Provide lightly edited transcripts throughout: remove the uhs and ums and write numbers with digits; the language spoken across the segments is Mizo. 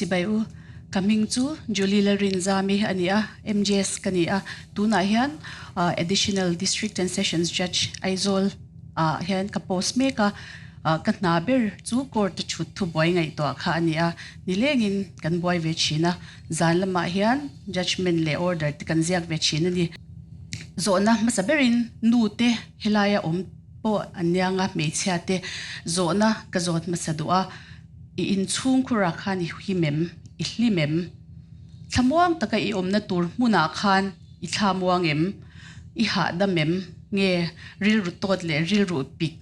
Chibai u, ka hming chu Julie Lalrinzami a ni a, MJS ka ni a, tunah hian Additional District and Sessions Judge Aizawl ah hian ka post mek a, ka hna ber chu court a thut thubuai ngaihtuah kha a ni a, nilengin kan buai ve thin a, zan lamah hian judgement leh order te kan ziak ve thin a ni. Zawhna hmasa berin nu te helaia awm pawh an niang a, hmeichhia te zawhna ka zawt hmasa duh a. I inchhungkhurah khan i him em? I hlim em? Thlamuang taka i awmna tur hmunah khan i thlamuang em? I hahdam em? Nge rilru tawt leh rilru pik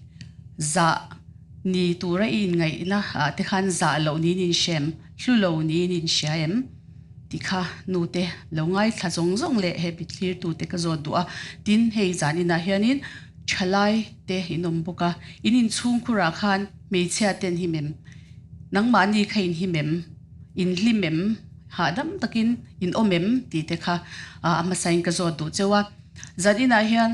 zah ni tura i inngaihna ah te khan zah loh niin in hria em? Hlu lo niin in hria em? Tih kha nute lo ngaithla zawng zawng leh he mithlirtute ka zawt duh a. Tin, hei zan inah hianin thalai te in awm bawk a, in inchhungkhurah khan Hmeichhia ten him em? Nangmahni kha in him em? In hlim em? Hahdam takin in awm em? tih te kha a hmasain ka zawt duh cheu a. Zan inah hian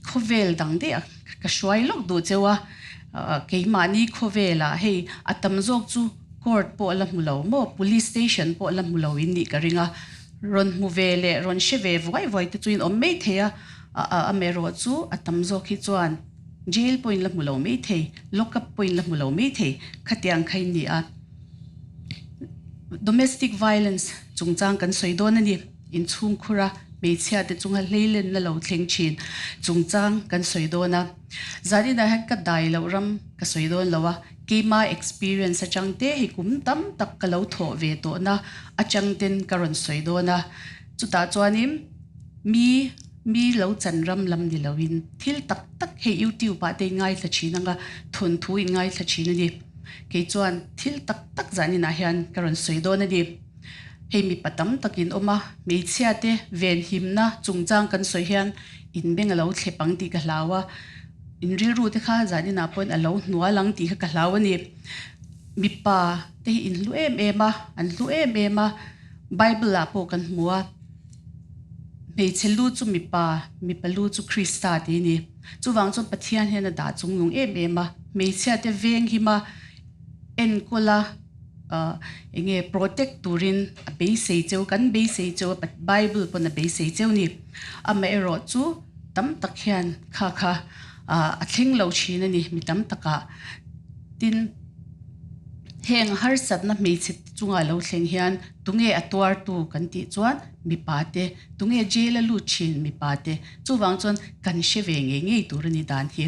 khawvel dang daih ka hruai lawk duh cheu a. Keimahni khawvelah hei a tam zawk chu court pawh la hmu lo maw, police station pawh la hmu lo in nih ka ring a. Rawn hmu ve leh rawn hre ve vuai vuai te chu in awm mai thei a, amaherawh chu a tam zawk hi chuan Jail pawhin la hmu lo mai thei, lock up pawhin la hmu lo mai thei, khatiang kha in ni a. Domestic violence chungchang kan sawi dawn a ni. Inchhungkhura hmeichhia te chunga hleilenna lo thleng thin chungchang kan sawi dawn a. Zaninah hian ka dai loh ram ka sawi dawn lo a, keima experience atang te hi kum tam tak ka lo thawh ve tawhna atang ten ka rawn sawi dawn a. Chutah chuanin mi Mi lo chan ram lam ni loin thil tak tak hei YouTube ah te in ngaithla thin anga thawnthu in ngaithla thin a ni. Kei chuan thil tak tak zanin ah hian ka rawn sawi dawn a ni. Hei mipa tam tak in awm a, hmeichhia te venhimna chungchang kan sawi hian in beng a lo thlep ang tih ka hlau a, in rilru te kha zanin ah pawhin a lo hnual ang tih kha ka hlau a ni. Mipa te hi in hlu em em a, an hlu em em a, Bible ah pawh kan hmu a. Hmeichhe lu chu mipa, mipa lu chu Krista tih a ni. Chuvang chuan Pathian hian a dah chungnung em em a, hmeichhia te veng hima enkawl a, eng nge protect turin a beisei cheu, kan beisei cheu a, Bible pawn a beisei cheu a ni. Amaherawh chu tam tak hian kha kha a thleng lo thin a ni mi tam takah. Tin, heng harsatna hmeichhe chunga lo thleng hian Tunge a tuartu kan tih chuan mipa te, tunge jail a lut thin mipa te, chuvang chuan kan hre ve ngei ngei tur a ni dan hi.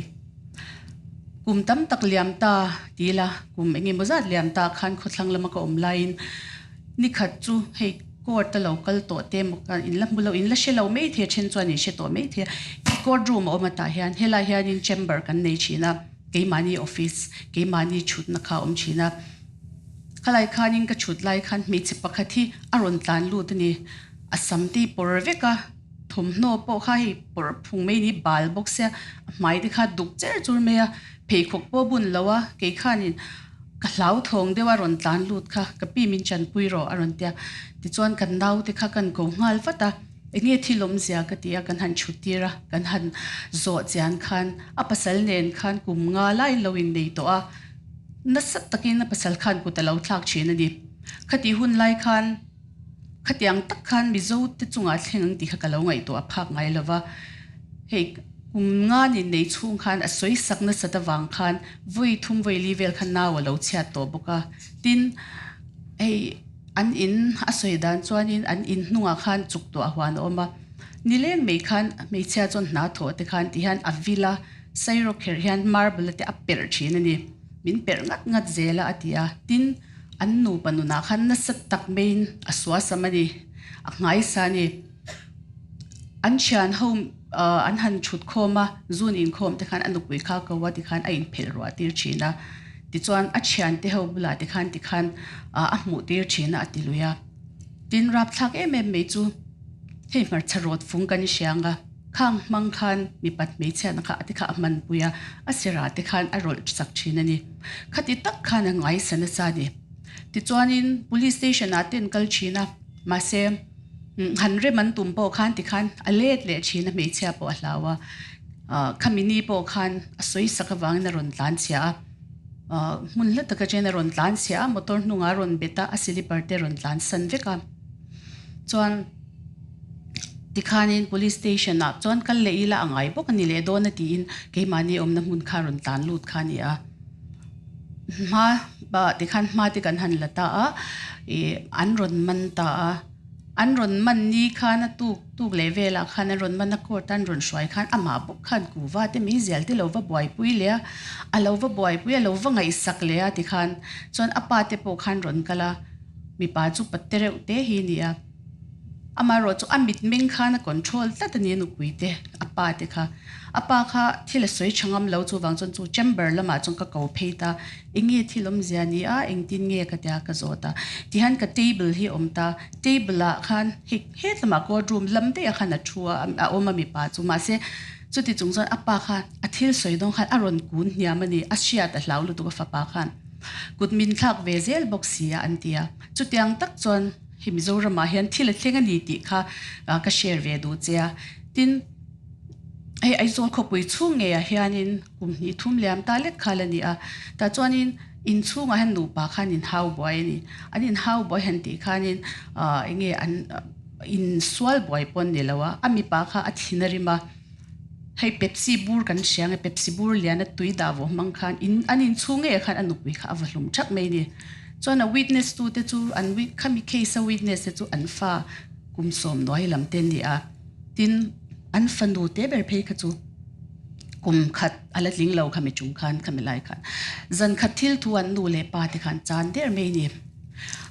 Kum tam tak liam ta ti ila, kum eng emaw zat liam ta khan khawthlang lama ka awm laiin nikhat chu hei court a lo kal tawh te emaw ka in la hmu lo, in la hre lo mai thei a, then chuan in hre tawh mai thei a, court room a awm atah hian helai hianin chamber kan nei thin a, keimahni office, keimahni thutna kha a awm thin a. Khalai khanin ka chhut lai khan hmeichhe pakhat hi a rawn tlan lut a ni. A sam te hi pawr vek a, thawmhnaw pawh kha hei pawr phung mai ni bal bawk sia, a hmai te kha duk cher chur mai a, pheikhawk pawh a bun lo a, kei khanin ka hlauthawng deuh a rawn tlan lut kha, ka pi min chanpui rawh a rawn tia. Tichuan kan naute kha kan ko nghal vat a, enge thil awmzia ka ti a, kan han chhut tir a, kan han zawh chian khan a pasal nen khan kum nga lai lo innei tawh a, Nasa takin a pasal khan kut a lo thlak thin a ni. Khatih hun lai khan khatiang tak khan Mizo te chungah thleng ang tih kha ka lo ngaihtuah a phak ngai lo va. Hei kum nga ni nei chhung khan a sawi sak nasat avang khan vawi thum vawi li vel kha nau a lo chhiat tawh bawk a. Tin, hei an in a sawi dan chuanin an in hnungah khan chuk tuah huan a awm a. Nileng mai khan hmeichhia chuan hna thawh te khan ti hian a vil a. Sairawk kherh hian marble te a perh thin a ni. Min perh ngat ngat zel a a ti a. Tin, an nupa nunah khan nasa tak maiin a suasam a ni, a nghaisa a ni. An thian ho an han thut khawm a, zun inkhawm te khan a nupui kha ko a tikhan a inphelh ruah tir thin a. Tichuan, a thiante ho bulah tikhan tikhan a hmuh tir thin a, a ti lui a. Tin, rapthlak em em mai chu hei hmarcha rawt fung kan hria ang a. Khang hmang khan mipat hmeichhiatna kha a ti kha a hmanpui a, a sirah te khan a rawlh sak thin a ni. Khati tak khan a ngaisa nasa a ni. Tichuanin Police Station ah te an kal thin a, mahse han rem an tum pawh khan tikhan a let leh thin a, hmeichhia pawh a hlau a. Khami ni pawh khan a sawi sak avangin a rawn tlan chhia a. Hmun hla taka chen a rawn tlan chhiah a, motor hnungah a rawn bet a, a slipper te a rawn tlan san vek a. Chuan tikhanin police station ah chuan kal leh ila a ngai bawk a ni leh dawn a tiin keimahni awmna hmun kha a rawn tlan lut kha a ni a. Hma tikhan hma te kan han la ta a, ih an rawn man ta a. An rawn man ni khan a tuk tuk leh velah khan an rawn man a court a an rawn hruai khan amah bawk khan kuva te meizial te lo va buaipui leh a, a lo va buaipui a lo va ngaihsak leh a tikhan chuan a pa te pawh khan rawn kal a, mipa chu patte reuh te hi a ni a, amaherawh chu a mitmeng khan a control tlat a ni a nupui te a pa te kha. A pa kha thil a sawi tha ngam lo chuvang chuan chu chamber lamah chuan ka ko phei ta, eng nge thil awmzia ni a, engtin nge ka tia ka zawt a. Tihian ka table hi a awm ta, table ah khan hei het lamah court room lam daih ah khan a thu a, a awm a mipa chu mahse chuti chung chuan a pa khan a thil sawi dawn khan a rawn kun hniam a ni, a hriat a hlau lutuk a fapa khan kut min thlak ve zel bawk si a an ti a. Chutiang tak chuan hei Mizoramah hian thil a thleng a ni tih kha ka share ve duh che a, tin. Hei Aizawl khawpui chhung ngeiah hianin kum hnih thum liam ta lek khal a ni a, tah chuanin inchhungah hian nupa khan inhau buai a ni. An inhau buai han tih khanin ah eng nge an insual buai pawh an ni lo a, a mipa kha a thin a rim a, hei Pepsi bur kan hria ang e, Pepsi bur lian a tui dah vawh hmang khan in an inchhung ngeiah khan a nupui kha a va hlum thak mai a ni. Chuan a witness tute chu an khami case a witness te chu an fa kum sawmnuai lam te an ni a. Tin, an fanu te ber phei kha chu kum khat a la tling lo khami chung khan, khami lai khan. Zan khat thil thu an nu leh pa te khan chan der mai a ni.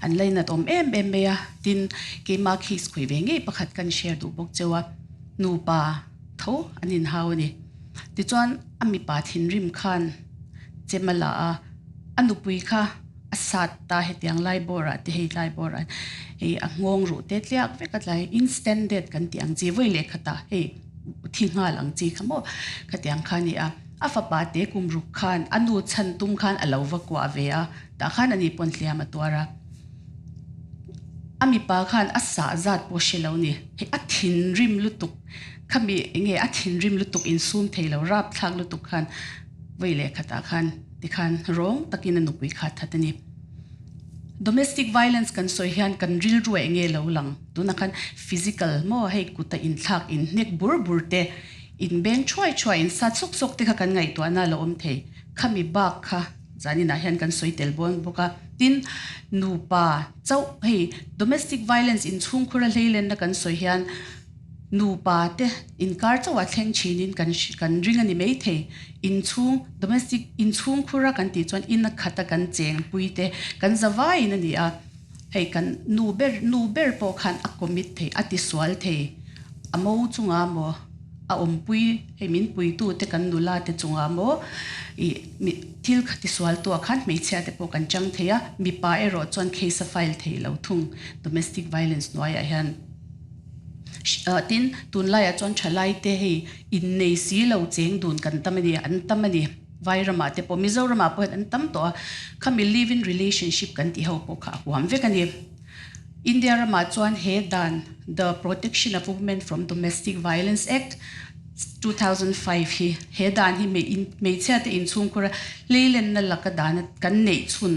An lainat awm em em mai a. Tin, keimah case khawi ve ngei pakhat kan share duh bawk cheu a, nupa tho an inhau a ni. Tichuan, a mipa thinrim khan chem a la a, a nupui kha a sat ta hetiang lai bawrah te hei tlai bawrah hei a nghawng ruh te tliak vek a tlai instant death kan tih ang chi vawi leh khatah hei thi nghal ang chi kha maw khatiang kha a ni a a fapa te kum ruk khan a nu chhan tum khan a lo va kuah ve a tah khan ani pawn hliam a tuar a a mipa khan a sah zat pawh hre lo ni hei a thinrim lutuk khami enge a thinrim lutuk insum thei lo rapthlak lutuk khan vawi leh khatah khan Tikhan rawng takin a nupui kha that a ni. Domestic violence kan sawi hian kan rilru ah enge lo lang? Tunah khan physical maw hei kuta inthlak inhnek bur bur te, inbeng thuai thuai, insat sawk sawk te kha kan ngaihtuahna a lo awm thei. Khami bak kha zaninah hian kan sawi tel bawn bawk a. Tin, nupa chauh hei domestic violence inchhungkhur a hleilenna kan sawi hian, Nupa te inkar chauh a thleng thinin kan kan ring a ni maithei. Inchhung, domestic, inchhungkhur a kan tih chuan in a khat a kan chengpui te kan zavaiin a ni a. Hei kan nu ber nu ber pawh khan a commit thei, a tisual thei. A mo chungah maw a awmpui hei min puitu te kan nula te chungah maw ih mi thil kha tisual tu ah khan hmeichhia te pawh kan chang thei a, mipa erawh chuan case a file thei lo thung domestic violence hnuaiah hian. Tin, tunlaiah chuan thalaite hei innei si lo cheng dun kan tam a ni, an tam a ni. Vairamah te pawh, Mizoramah pawh hian an tam tawh a, khami live-in relationship kan tih ho pawh kha a huam vek a ni. India ramah chuan he dan, The Protection of Women from Domestic Violence Act, 2005 hi, he dan hi hmeichhiate inchhungkhura hleilenna laka dan kan neih chhun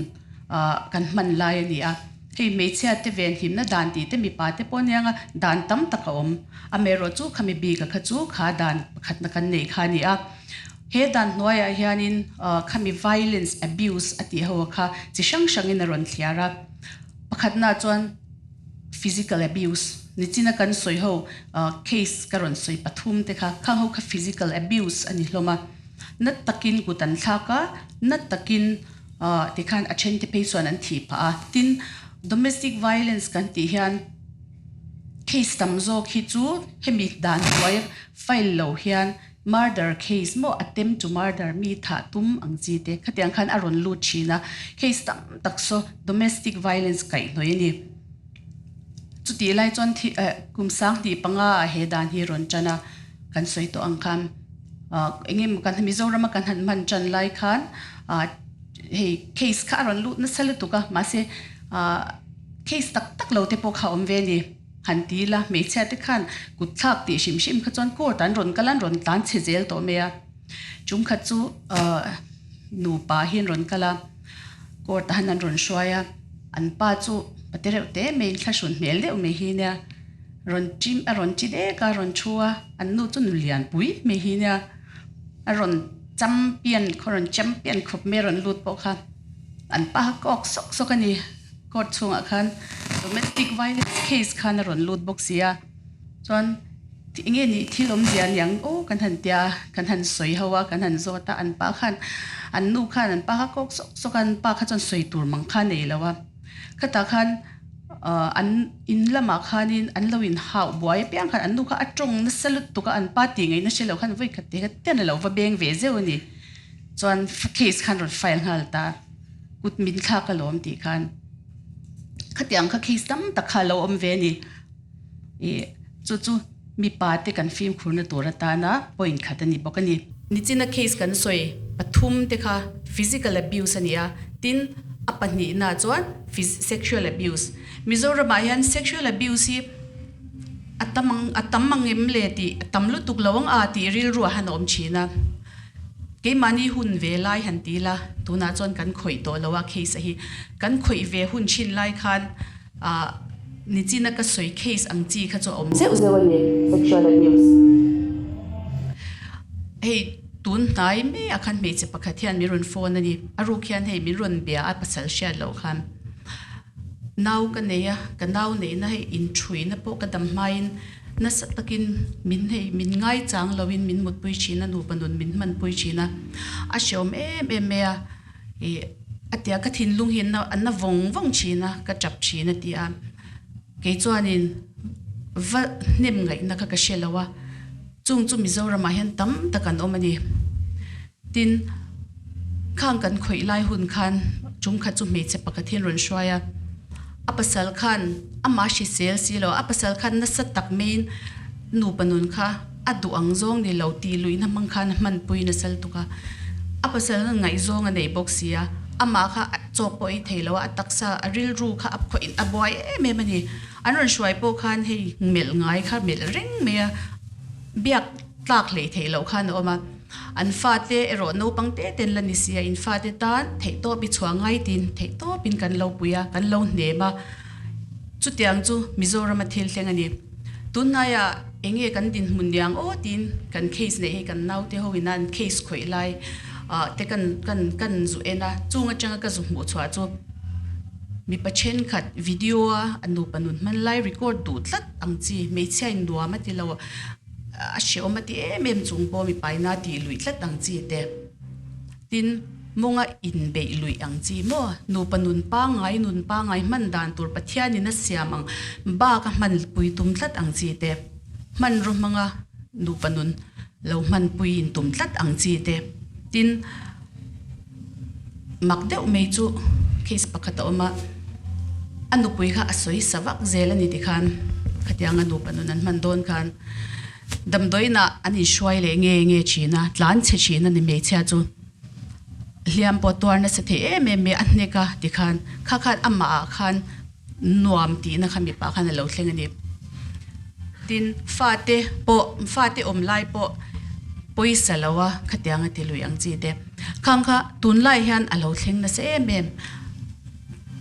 kan hman lai a ni a. Hei hmeichhia te venhimna dan tih te mipa te pawh aniang a, dan tam tak a awm. Amaherawh chu khami bika kha chu kha dan pakhatna kan neih kha a ni a. He dan hnuaiah hianin khami violence, abuse a tih ho kha chi hrang hrangin a rawn thliar a. Pakhatnaah chuan physical abuse, nichina kan sawi ho case ka rawn sawi pathum te kha, khang ho kha physical abuse a ni hlawm a. Na takin kut an thlak a, na takin Tikhan a thente phei chuan an thih phah a. Tin, domestic violence kan tih hian case tam zawk hi chu hemi dan hnuai file lo hian murder case maw attempt to murder mi thah tum ang chi te khatiang khan a rawn lut thin a. Case tam tak saw domestic violence kaihhnawih a ni. Chutih lai chuan thi eh kum 2005 ah he dan hi rawn tan a, kan sawi tawh ang khan ah eng emaw kan Mizoram a kan han hman tan lai khan ah hei case kha a rawn lut nasa lutuk a mahse ah case tak tak lo te pawh kha a awm ve a ni. Han ti ila hmeichhia te khan kut thlak tih hrim hrim kha chuan court an rawn kal a an rawn tlan chhe zel tawh mai a. Chungkhat chu ah. Nupa hi an rawn kal a, court ah hian an rawn hruai a, an pa chu pate reuh te mai in thlahrun hmel deuh mai hi nia, rawn chi a rawn chi dek a, rawn thu a, an nu chu nu lian pui mai hi nia, a rawn champion khaw rawn champion khawp mai a rawn lut pawh kha an pa kha kawk sawk sawk a ni, court chhungah khan domestic violence case khan a rawn lut bawk si a, chuan. Eng nge nih thil awmzia niang aw kan han tia, kan han sawi ho a, kan han zawt a, an pa khan, an nu khan an pa kha kawk sawk sawk a, an pa kha chuan sawi tur mang kha nei lo a. Khatah khan an in lamah khanin an lo inhauh buai apiang khan an nu kha a tawng nasa lutuk a, an pa tih ngaihna hre lo khan vawi khat te kha tian a lo va beng ve zeuh a ni. Chuan case khan rawn file nghal ta, kut min thlak alawm tih khan. Khatiang kha case tam tak kha a lo awm ve a ni. Ih, chu chu mipa te kan fimkhurna tur atana point khat a ni bawk a ni. Nichina case kan sawi pathum te kha physical abuse a ni a, tin a pahnihna chuan sexual abuse. Mizoramah hian sexual abuse hi a tam ang a tam ang em le tih a tam lutuk lo ang a tih rilru a han awm thin a. Keimahni hun ve lai han ti ila, tunah chuan kan khawih tawh lo a case a hi. Kan khawih ve hun thin lai khan Ah, nichina ka sawi case ang chi kha chu a awm zeuh zeuh a ni, sexual abuse. Hei tun hnai mai ah khan hmeichhe pakhat hian min rawn phone a ni, a ruk hian hei min rawn bia a pasal hriat loh khan. Nau ka nei a, ka nau neihna hei inthuina pawh ka dam hmain nasa takin min hei min ngaichang loin min mutpui thin a, nupa nun min hmanpui thin a, a hreawm em em mai a. Ih, a ti a, ka thinlung hi a na vawng vawng thin a, ka tap thin a ti a. Kei chuanin va hnem ngaihna kha ka hre lo a, chung chu Mizoramah hian tam tak an awm a ni. Tin, khang kan khawih lai hun khan chung khat chu hmeichhe pakhat hian rawn hruai a, a pasal khan amah hrisel si lo, a pasal khan nasa tak maiin nupa nun kha A duh ang zawng ni lo tih luihna hmang khan a hmanpui nasal tuk a. A pasal ngaihzawng a nei bawk si a, amah kha chaw pawh ei thei lo a, a taksa, a rilru kha a khawih a buai em em a ni. An rawn hruai pawh khan hei melh ngai kha melh reng mai a, biak tlak hlei theih loh khan a awm a. An fate erawh naupang te ten la ni si a, in fate tan theihtawp i chhuah ngai tiin theihtawpin kan lo pui a, kan lo hnem a. Chutiang chu Mizorama thil thleng a ni. Tunhnaiah eng nge kan dinhmun niang aw tiin kan case neih hi kan naute ho ina an case khawih lai te kan kan kan zu en a, chung atanga ka zu hmuh chhuah chu mipa thenkhat video a a nupa nun hman lai record duh tlat ang chi hmeichhia in nuam a ti lo a hreawm a ti em em chung pawh mipa ina tih luih tlat ang chi te. Tin, mawnga inbeih luih ang chi maw? Nupa nun pangngai, nun pangngai hman dan tur Pathianin a siam ang bak a hmanpui tum tlat ang chi te, hmanraw hmanga nupa nun lo hmanpui in tum tlat ang chi te. Tin, mak deuh mai chu case pakhat a awm a, a nupui kha a sawi sa vak zel a ni tikhan, khatianga nupa nun an hman dawn khan, Damdawiinah an inhruai leh nge nge thin a, tlan chhe thin a ni hmeichhia chu. Hliam pawh tuar nasa thei em em mai a hnek a tikhan kha khan amah ah khan nuam tihna kha mipa khan a lo thleng a ni. Tin, fate pawh fate awm lai pawh pawisa lo a khatiang a ti lui ang chi te. Khang kha tunlai hian a lo thleng nasa em em.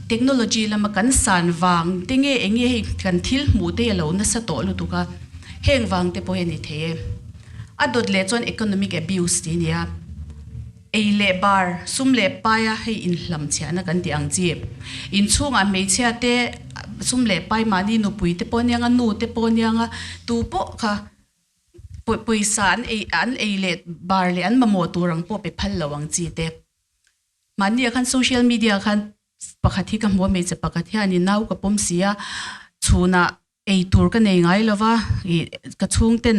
Technology lama kan san vang te nge eng nge hei kan thil hmuh te hi a lo nasa tawh lutuk a, heng vang te pawh hi a ni thei e. A dawt leh chuan economic abuse tih a ni a, ei leh bar, sum leh paia hei inhlamchhiahna kan tih ang chi. Inchhungah hmeichhia te sum leh pai mahni nupui te pawh aniang a, nu te pawh aniang a, tu pawh kha pawisa an ei an ei leh bar leh an mamawh tur ang pawh pe phal lo ang chi te. Mahni ah khan social media ah khan pakhat hi ka hmu a, hmeichhe pakhat hianin nau ka pawm si a, chhunah ei tur ka nei ngai lo va, ih ka chhungten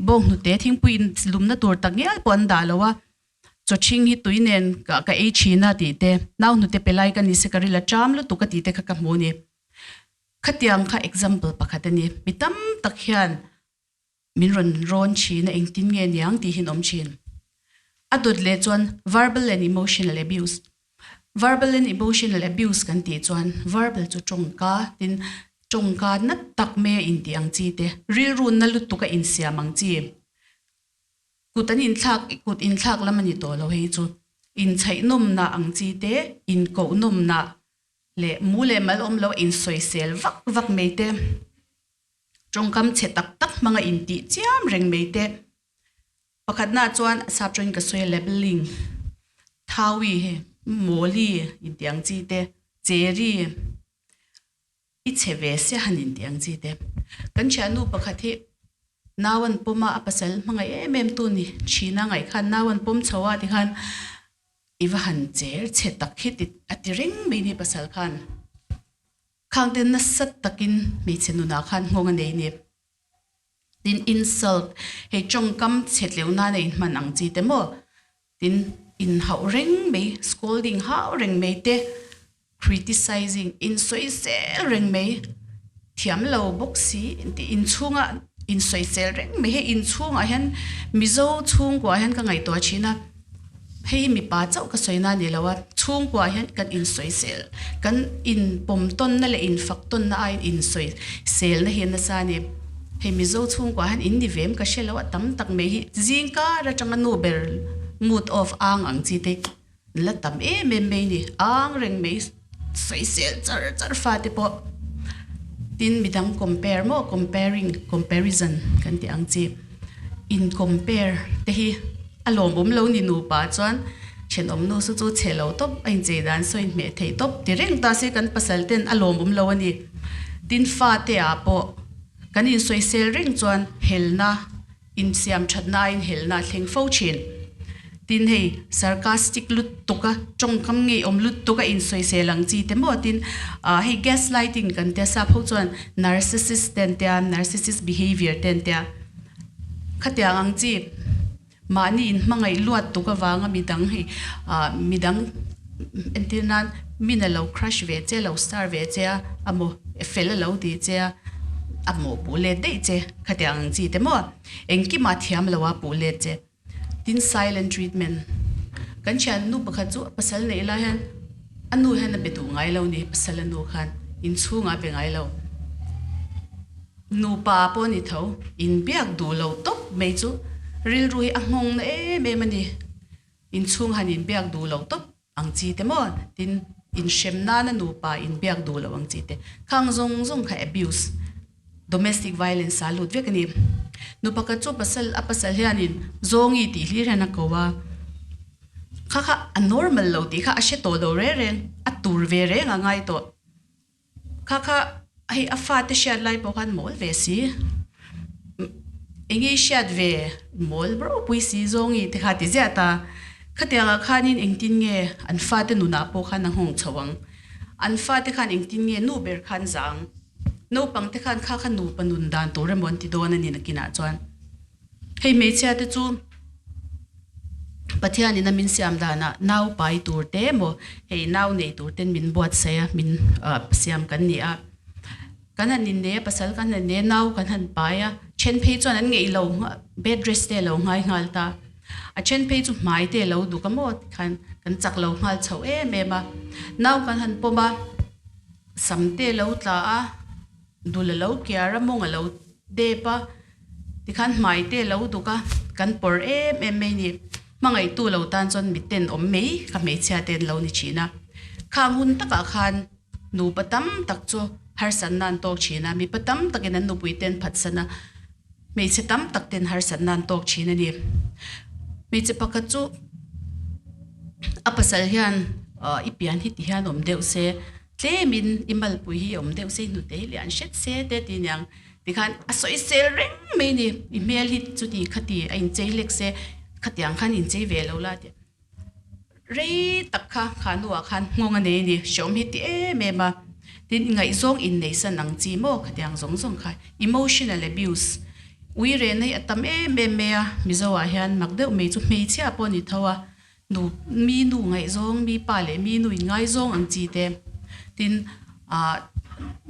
bawnghnute thingpui in lumna tur tak ngial pawh an dah lo a, chaw ṭhing hi tui nen ka ka ei ṭhin a tih te, nau hnute pe lai ka ni se ka ril a ṭam lutuk a tih te kha ka hmu a ni. Khatiang kha example pakhat a ni. Mi tam tak hian Min rawn rawn thin a, engtin nge niang tih hian awm thin. A dawt leh chuan verbal and emotional abuse. Verbal and emotional abuse kan tih chuan verbal chu tawngka tin tawngka nat tak mai a intih ang chi te, rilru na lutuk a insiam ang chi. Kut an inthlak, kut inthlak lam a ni tawh lo hei chu. Inchhaih nawmna ang chi te, inkoh nawmna leh mu leh mal awm lo insawisel vak vak mai te, tawngkam chhe tak tak hmanga intih chiam reng mai te. Pakhatna chuan sap tawngin ka sawi a labelling, thawi hei mawli intih ang chi te, cheri, I chhe ve sia han intih ang chi te. Kan thiannu pakhat hi nau an pawm a, a pasal hmangaih em em tu ni thin a ngaih khan nau an pawm chho a tikhan i va han cher chhe tak hi ti a ti reng mai ni pasal khan. Khang te nasa takin hmeichhe nunah khan nghawng a nei ni. Tin insult, hei tawngkam chhe tleu nana inhman ang chi te maw? Tin, inhauh reng mai, scolding hau reng mai te, criticizing, insawisel reng mai, thiam lo bawk si intih inchhunga insawisel reng mai. Hei inchhungah hian Mizo chhungkuah hian ka ngaihtuah thin a, hei hi mipa chauh ka sawi na a ni lo a, chhungkuah hian kan insawisel, kan inpawm tawnna leh infak tawnna aiin insawiselna hi a nasa a ni. Hei Mizo chhungkua hian in ni vem ka hre lo a tam tak mai hi zing kar atanga nu ber mood off ang ang chi te la tam em em mai ni ang reng mai sawisel char char fa te pawh tin midang compare maw comparing comparison kan tih ang chi in compare te hi a lawmawm lo ni nupa chuan thenawm nu chu chu chhe lo tawp a inchei dan sawi inhmeh theih tawp ti reng ta se kan pasal ten a lawmawm lo a ni. Tin fate ah pawh kan insawisel reng chuan helna, insiam thatna aiin helna a thleng fo thin. Tin hei sarcastic lutuk a, tawngkam ngeiawm lutuk a insawisel ang chi te maw tin ah hei gaslighting kan tia sap ho chuan narcissist te an tia, narcissist behaviour te an tia. Khatiang ang chi. Mahni inhmangaih luat tuk avanga midang hi ah midang entir nan min a lo crush ve che, lo star ve che a, a maw fel a lo ti che a, a maw puh let daih che khatiang ang chi te maw engkimah thiam lo a puh let che. Tin silent treatment kan thian nu pakhat chu a pasal neih lai hian a nu hian a be duh ngai lo ni pasal a nu khan inchhungah a be ngai lo. Nupa pawh ni tho, inbiak duh lo tawp mai chu rilru hi a nghawng na em em a ni. Inchhung han inbiak duh lo tawp ang chi te maw? Tin, inhrem nana nupa inbiak duh lo ang chi te. Khang zawng zawng kha abuse, domestic violence a lut vek a ni. Nu pakhat chu pasal, a pasal hianin Zawngi tih hlir hian a ko a. Kha kha a normal lo tih kha a hre tawh lo reng reng, a tur ve reng a ngai tawh. Kha kha hei a fate hriat lai pawh khan mawl ve si, enge i hriat ve mawl ropui si zawngi te kha ti ziah ta. Khatiangah khanin engtin nge an fate nunah pawh khan a nghawng chho ang? An fate khan engtin nge nu ber khan zah ang? Naupang te khan kha kha nupa nun dan tur emaw an ti dawn a ni nakinah chuan. Hei hmeichhia te chu Pathian in a min siam danah nau pai tur te emaw hei nau nei tur ten min buatsaih a min siam kan ni a. Kan han innei a pasal kan han innei a nau kan han pai a then phei chuan an ngeih lo bed rest te a lo ngai nghal ta. A then phei chu hmai te a lo duk a maw tikhan kan chak lo nghal chho em em a. Nau kan han pawm a sam te a lo tla a dul a lo kiar a mawng a lo dep a. Tikhan hmai te lo duk a, kan pawr em em mai ni. Hmangaihtu lo tan chuan miten awm mai kha hmeichhia te an lo ni thin a. Khang hun takah khan nupa tam tak chu harsatna an tawk thin a, mipa tam takin an nupui te an phatsan a, hmeichhe tam tak ten harsatna an tawk thin a ni. Hmeichhe pakhat chu a pasal hian i pian hi ti hian awm deuh se, tlemin i malpui hi awm deuh se, i hnute hi lian hret se te ti aniang. Tikhan a sawisel reng mai ni, i hmel hi chuti khati a inchei hlek se, khatiang khan inchei ve lo la tih. Rei tak kha kha hnuah khan nghawng a nei a ni, hreawm hi ti em em a. Tin, ngaihzawng inneisan ang chi maw khatiang zawng zawng kha, emotional abuse, ui rehna hi a tam em em mai a, Mizo ah hian mak deuh mai chu hmeichhia pawh a ni tho a, nu, mi nu ngaihzawng, mi pa leh mi nu in ngaizawng ang chi te, tin ah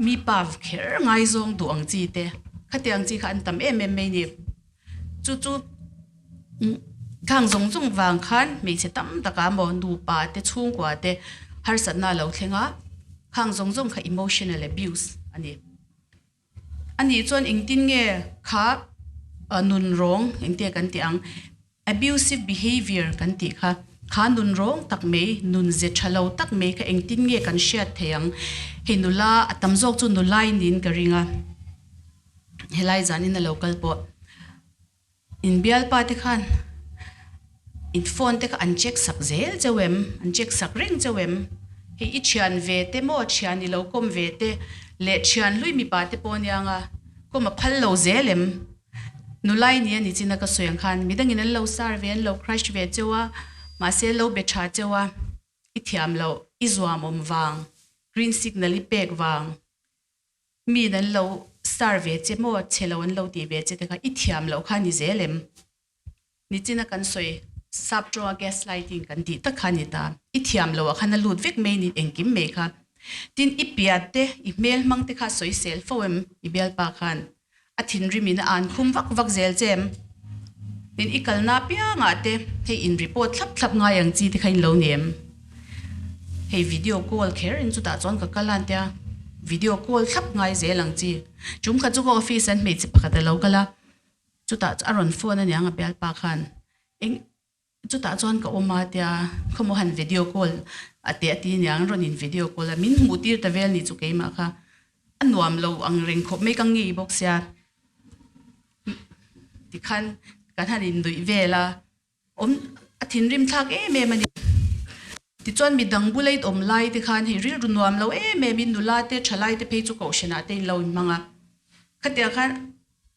mi pa kher ngaizawng duh ang chi te, khatiang chi kha an tam em em mai ni. Chu chu khang zawng zawng vang khan hmeichhe tam taka maw nupa te chhungkua te harsatna a lo thleng a, khang zawng zawng kha emotional abuse a ni. A nih chuan engtin nge kha nun rawng engtia kan tih ang abusive behavior kan tih kha Kha nun rawng tak mai, nun ze tha lo tak mai kha engtin nge kan hriat thei ang? Hei nula, a tam zawk chu nulai niin ka ring a, helai zanin a lo kal pawh. In bialpa te khan in phone te kha an check sak zel cheu em? An check sak reng cheu em? Hei i thian ve te maw thian i lo kawm ve te leh thian hlui mipa te pawh aniang a kawm a phal lo zel em? Nulai ni a ni chin a ka sawi ang khan midangin an lo sar ve an lo crush ve cheu a mahse lo be tha cheu a i thiam loh i zuamawm vang green signal i pek vang Miin an lo star ve che maw, chhe lo an lo tih ve che te kha i thiam loh kha ni zel em? Nichina kan sawi sap tawnga gaslighting kan tih tak kha ni ta. I thiam loh ah khan a lut vek mai ni engkim mai kha. Tin i piat te, i hmel hmang te kha sawi sel fo em i bialpa khan? A thinrim in a an khum vak vak zel che em? Tin i kalna apiangah te hei in report thlap thlap ngai ang chi te kha in lo ni em? Hei video call kher in chutah chuan ka kal a tia video call thlap ngai zel ang chi. Chum khat chu ka office an hmeichhe pakhat a lo kal a, chutah a rawn phone aniang a bialpa khan eng Chutah chuan ka awm a tia khawmaw han video call a teh a ti aniang rawn in video call a min hmuh tir ta vel ni chu keimah kha a nuam lo ang reng khawp mai ka ngei bawk sia tikhan kan han in nuih vel a awm a thinrim thlak em em a ni tichuan midang bula in awm lai te khan hei rilru nuam lo em em in nula te thalai te phei chu kohhran ah te in lo in hmang a khatiang khan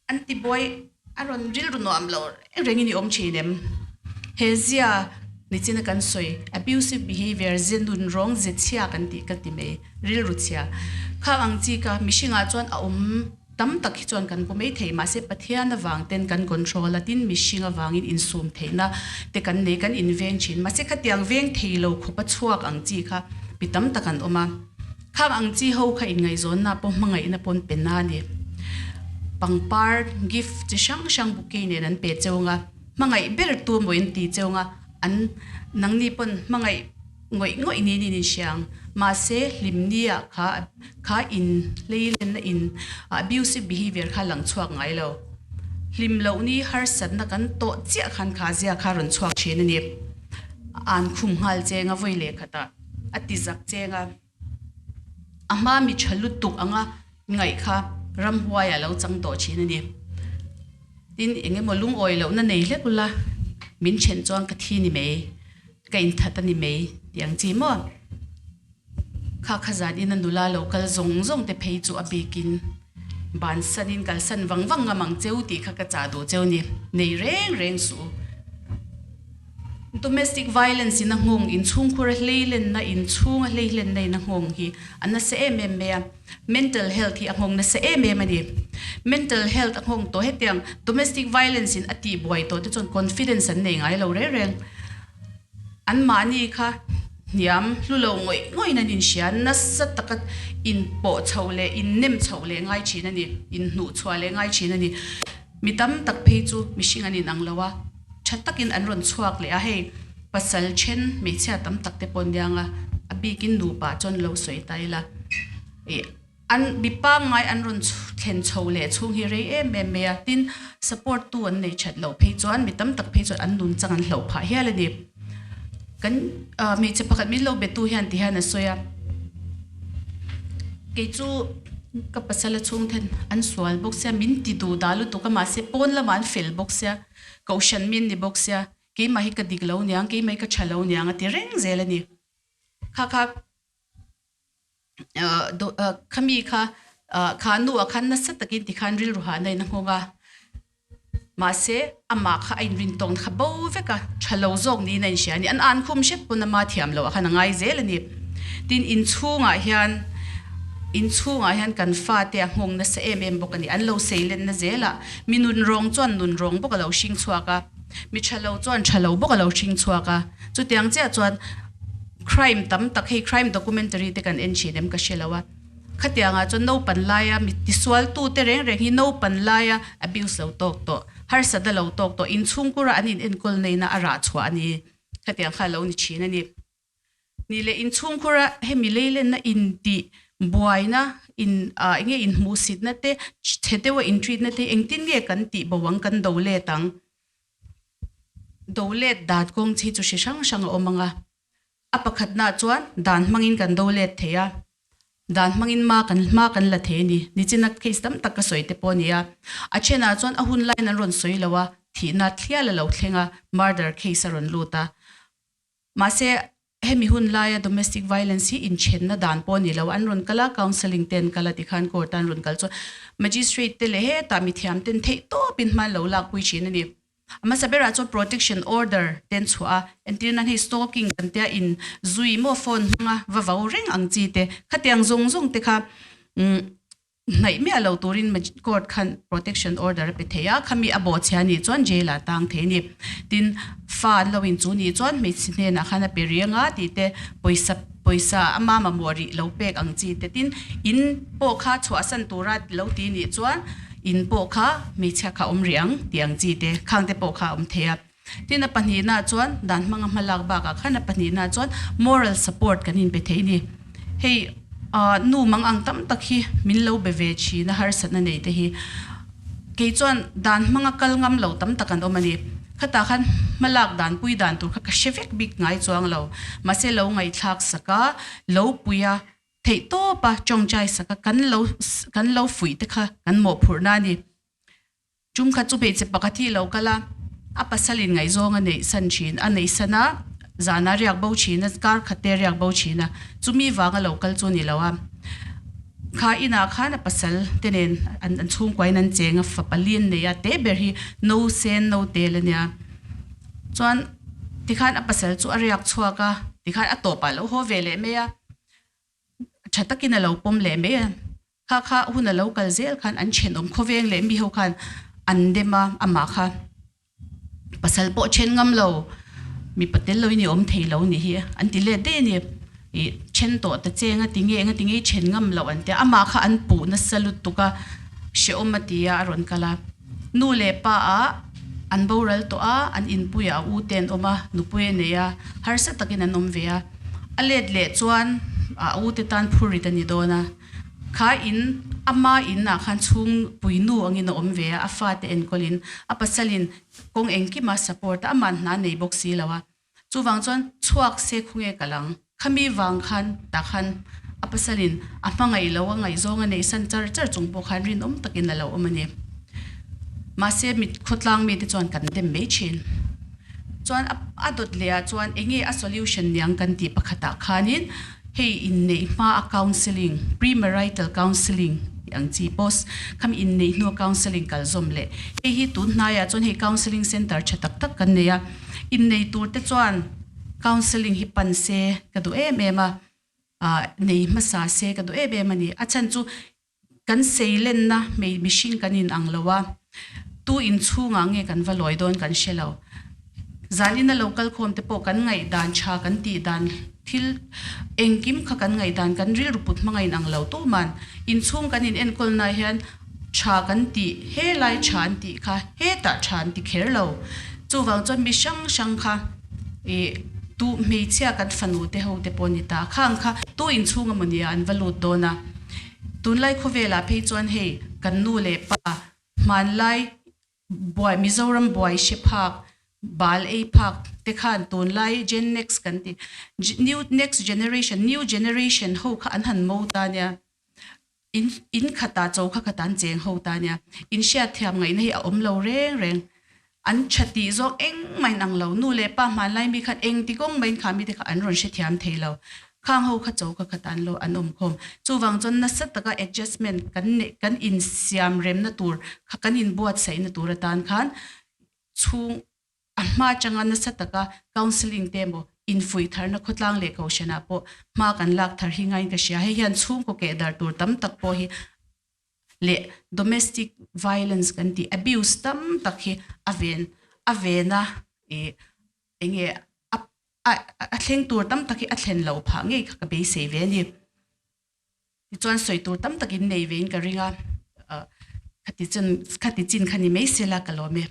An ti buai a rawn rilru nuam lo reng rengin i awm thin em? He zia nichina kan sawi abusive behaviour ze nun rawng ze chhia kan tih ka ti mai, rilru chhia. Khang ang chi kha mihringah chuan a awm tam tak hi chuan kan pu mai thei mahse Pathian avang ten kan control a tin mihring avangin insum theihna te kan nei kan inveng thin mahse khatiang veng thei lo khawpa chhuak ang chi kha mi tam tak an awm a. Khang ang chi ho kha inngaihzawnna pawh hmangaihna pawn pe na ni. Pangpar gift chi hrang hrang bouquet nen an pe cheu nga, hmangaih ber tu maw in ti cheu nga, an nangni pawn hmangaih ngawih ngawih niin in inhria ang. Mahse hlimni ah kha kha in hleilenna in abusive behavior kha lang chhuak ngai lo. Hlim loh ni harsatna kan tawh chiah khan kha zia kha rawn chhuak thin a ni. An khum nghal cheng a vawi leh khatah a ti zak cheng a. A hma mi tha lutuk anga ngaih kha ramhuai a lo chang tawh thin a ni. Tin, eng emaw lungawi lohna nei hlek ula, min then chuan ka thi ni mai, ka inthat a ni mai tih ang chi maw? Kha kha zanin a nula lo kal zawng zawng te phei chu a bikin bansanin kalsan vang vang ngam ang cheu tih kha ka chah duh cheu ni. Nei reng reng suh u. Domestic violence in a nghawng, inchhungkhur a hleilenna, inchhung a hleilenna in a nghawng hi a nasa em em mai a. Mental health hi a nghawng nasa em em a ni. Mental health a nghawng tawh hetiang domestic violence in a tihbuai tawh te chuan confidence an nei ngai lo reng reng. Anmahni kha hniam hlu lo ngawih ngawih in an inhria, nasa taka inpawh chhoh leh innem chhoh leh ngai thin a ni, inhnuhchhuah leh ngai thin a ni. Mi tam tak phei chu mihring an inang lo a, tha takin an rawn chhuak leh a, hei pasal then hmeichhia tam tak te pawh aniang a, a bikin nupa chuan lo sawi ta ila, ih an mi pangngai an rawn thlen chho leh chhung hi rei em em mai a, tin support tu an nei that loh phei chuan mi tam tak phei chuan an nun chang an hloh phah hial a ni. Kan hmeichhe pakhat min lo be tu hian ti hian a sawi a, kei chu ka pasal a chhung ten an sual bawk sia, min ti duh dah lutuk a, mahse pawn lamah an fel bawk sia, kohhran min ni bawk sia, keimah hi ka dik lo niang, keimah hi ka tha lo niang a ti reng zel a ni. Kha kha Khami kha kha nuah khan nasa takin tikhan rilru hahna in a nghawng a, mahse amah kha a inrin tawng kha bo vek a, tha lo zawk niin a inhria a ni. An an khum hrep pawn ama thiam loh ah khan a ngai zel a ni. Tin, inchhungah hian inchhungah hian kan fate a nghawng nasa em em bawk a ni. An lo seilenna zelah mi nunrawng chuan nunrawng bawk a lo hring chhuak a, mi tha lo chuan tha lo bawk a lo hring chhuak a. Chutiang chiah chuan Crime tam tak hei crime documentary te kan en thin em ka hre lo a, khatiangah chuan naupan laia mi tisualtu te reng reng hi naupan laia abuse lo tawk tawh, harsatna lo tawk tawh, inchhungkura an in enkawl neihna a rah chhuah a ni, khatiang kha a lo ni thin a ni. Ni leh inchhungkura hemi leilenna intih buaina in ah enge inhmuhsitna te chhe deuha in treat na te engtin nge kan tih bo ang kan do let ang. Do let dan kawng chi chu hri hrang hrang a awm ang a. A pakhatnaah chuan dan hmangin kan do let thei a, dan hmangin ma kan hma kan la thei a ni. Nichina case tam tak ka sawi te pawh a ni a. A thenah chuan a hun laiin an rawn sawi lo a, thihna thlial a lo thleng a, murder case a rawn lut a. Mahse, hemi hun laia domestic violence hi inthenna dan pawh a ni lo. An rawn kal a, counselling te an kal a, tikhan court a an rawn kal chuan magistrate te leh hetah mithiam ten theihtawpin hma an lo lakpui thin a ni. A hmasa berah chuan protection order te an chhuah a, entir nan hei stalking kan tia in zui maw phone hmanga va vau reng ang chi te, khatiang zawng zawng te kha hnaih miah lo turin court khan protection order a pe thei a, khami a bawhchhia nih chuan jail ah tang thei a ni. Tin, fa an lo inchu nih chuan hmeichhe hnenah khan a pe riang a tih te, pawisa pawisa ama mamawh rih lo pek ang chi te, tin in pawh kha chhuahsan tura lo ti nih chuan In pawh kha hmeichhia kha awm rih ang tih ang chi te khang te pawh kha a awm thei a. Tin a pahnihna chuan dan hmanga hma lak bakah khan a pahnihna chuan moral support kan inpe thei a ni. Hei nu mang ang tam tak hi min lo be ve thin a harsatna nei te hi kei chuan dan hmanga kal ngam lo tam tak an awm a ni. Khatah khan hma lak dan pui dan tur kha ka hre vek bik ngai chuang lo. Mahse lo ngaihthlak sak a, lo pui a, Theih tawpa tawngtai saka kan lo kan lo fuih te kha kan mawhphurhna a ni. Tum khat chu hmeichhe pakhat hi a lo kal a, a pasalin ngaihzawng a neih san thin, a neih san a, zana riak bo thin a, kar khat te riak bo thin a, chumi vanga lo kal chu a ni lo a. Kha inah khan a pasal te nen an an chhungkuain an cheng a, fapa li an nei a, te ber hi no sen no tel a nia. Chuan tikhan a pasal chu a riak chhuak a, tikhan a tawpah a lo haw ve leh mai a. Tha takin a lo pawm leh mai a, kha kha hun a lo kal zel khan an thenawm khawveng leh mi ho khan an dem a, amah kha pasal pawh then ngam lo, mipa tel loin i awm thei lo nih hi an ti let daih a ni. Ih then tawh ta che nga ti nge nga ti nge i then ngam loh an ti a, amah kha an puh nasa lutuk a, hrehawm a ti a a rawn kal a. Nu leh pa ah an boral tawh a, an inpuiah a u te an awm a, nupui a nei a, harsa takin an awm ve a. A let leh chuan a u te tan phurrit a ni dawn a, kha in ama in ah khan chhungpui nu angin a awm ve a, a fate enkawlin a pasalin kawng engkima support a, ama'n hna nei bawk si lo a. Chuvang chuan chhuak se khawnge ka lang. Khami vang khan tah khan a pasalin a hmangaih lo a ngaihzawng a neih san char char chung pawh khan rinawm takin a lo awm a ni. Mahse mit khawtlang mite chuan kan dem mai thin. Chuan a a dawt leh ah chuan enge a solution niang kan tih pakhatah khanin hei inneih hma a counselling, pre-marital counselling tih ang chi post khami inneih hnua counselling kal zawm leh hei hi tun hnaiah chuan hei counselling centre tha tak tak kan nei a. Innei tur te chuan counselling hi pan se ka duh em em a, ah nei hmasa se ka duh em em a ni. A chhan chu kan seilenna hmei mihring kan in ang lo a, tu inchhungah nge kan va lawi dawn kan hre lo. Zanina lo kal khawm te pawh kan ngaihdan tha kan tih dan thil engkim kha kan ngaihdan kan rilru put hmanga in ang lo tuman inchhung kan in enkawlna hian tha kan tih helai tha an tih kha hetah tha an ti kher lo. Chuvang chuan mi hrang hrang kha ih tu hmeichhia kan fanu te ho te pawh a ni ta khang kha tu inchhung emaw nia an va lut dawn a. Tunlai khawvelah phei chuan hei kan nu leh pa hmanlai buai Mizoram buai hre phak bal ei phak te khan tunlai Gen Next kan ti new next generation new generation ho kha an han mo ta nia in in khatah cho kha khatah an cheng ho ta nia in hriat thiam ngaihna hi a awm lo reng reng an tha tih zawk engmah in ang lo nu leh pa hmanlai mi khan engti kawng maiin kha mite kha an rawn hrethiam thei lo Khang ho kha cho kha khat an lo an awm khawm. Chuvang chuan nasa taka adjustment kan neih kan insiam remna tur kha kan inbuatsaihna tur atan khan chhung a hma atanga nasa taka counselling te emaw infuih tharna khawtlang leh kohhranah pawh hma kan lak thar hi ngaiin ka hria. Hei hian chhungkaw keh dar tur tam tak pawh hi leh domestic violence kan tih abuse tam tak hi a ven a vena ih enge a a thleng tur tam tak hi a thlen loh phah ngei kha ka beisei ve a ni. Tichuan sawi tur tam takin nei vein ka ring a, khati chin khati chin kha ni mai sela ka lawm e.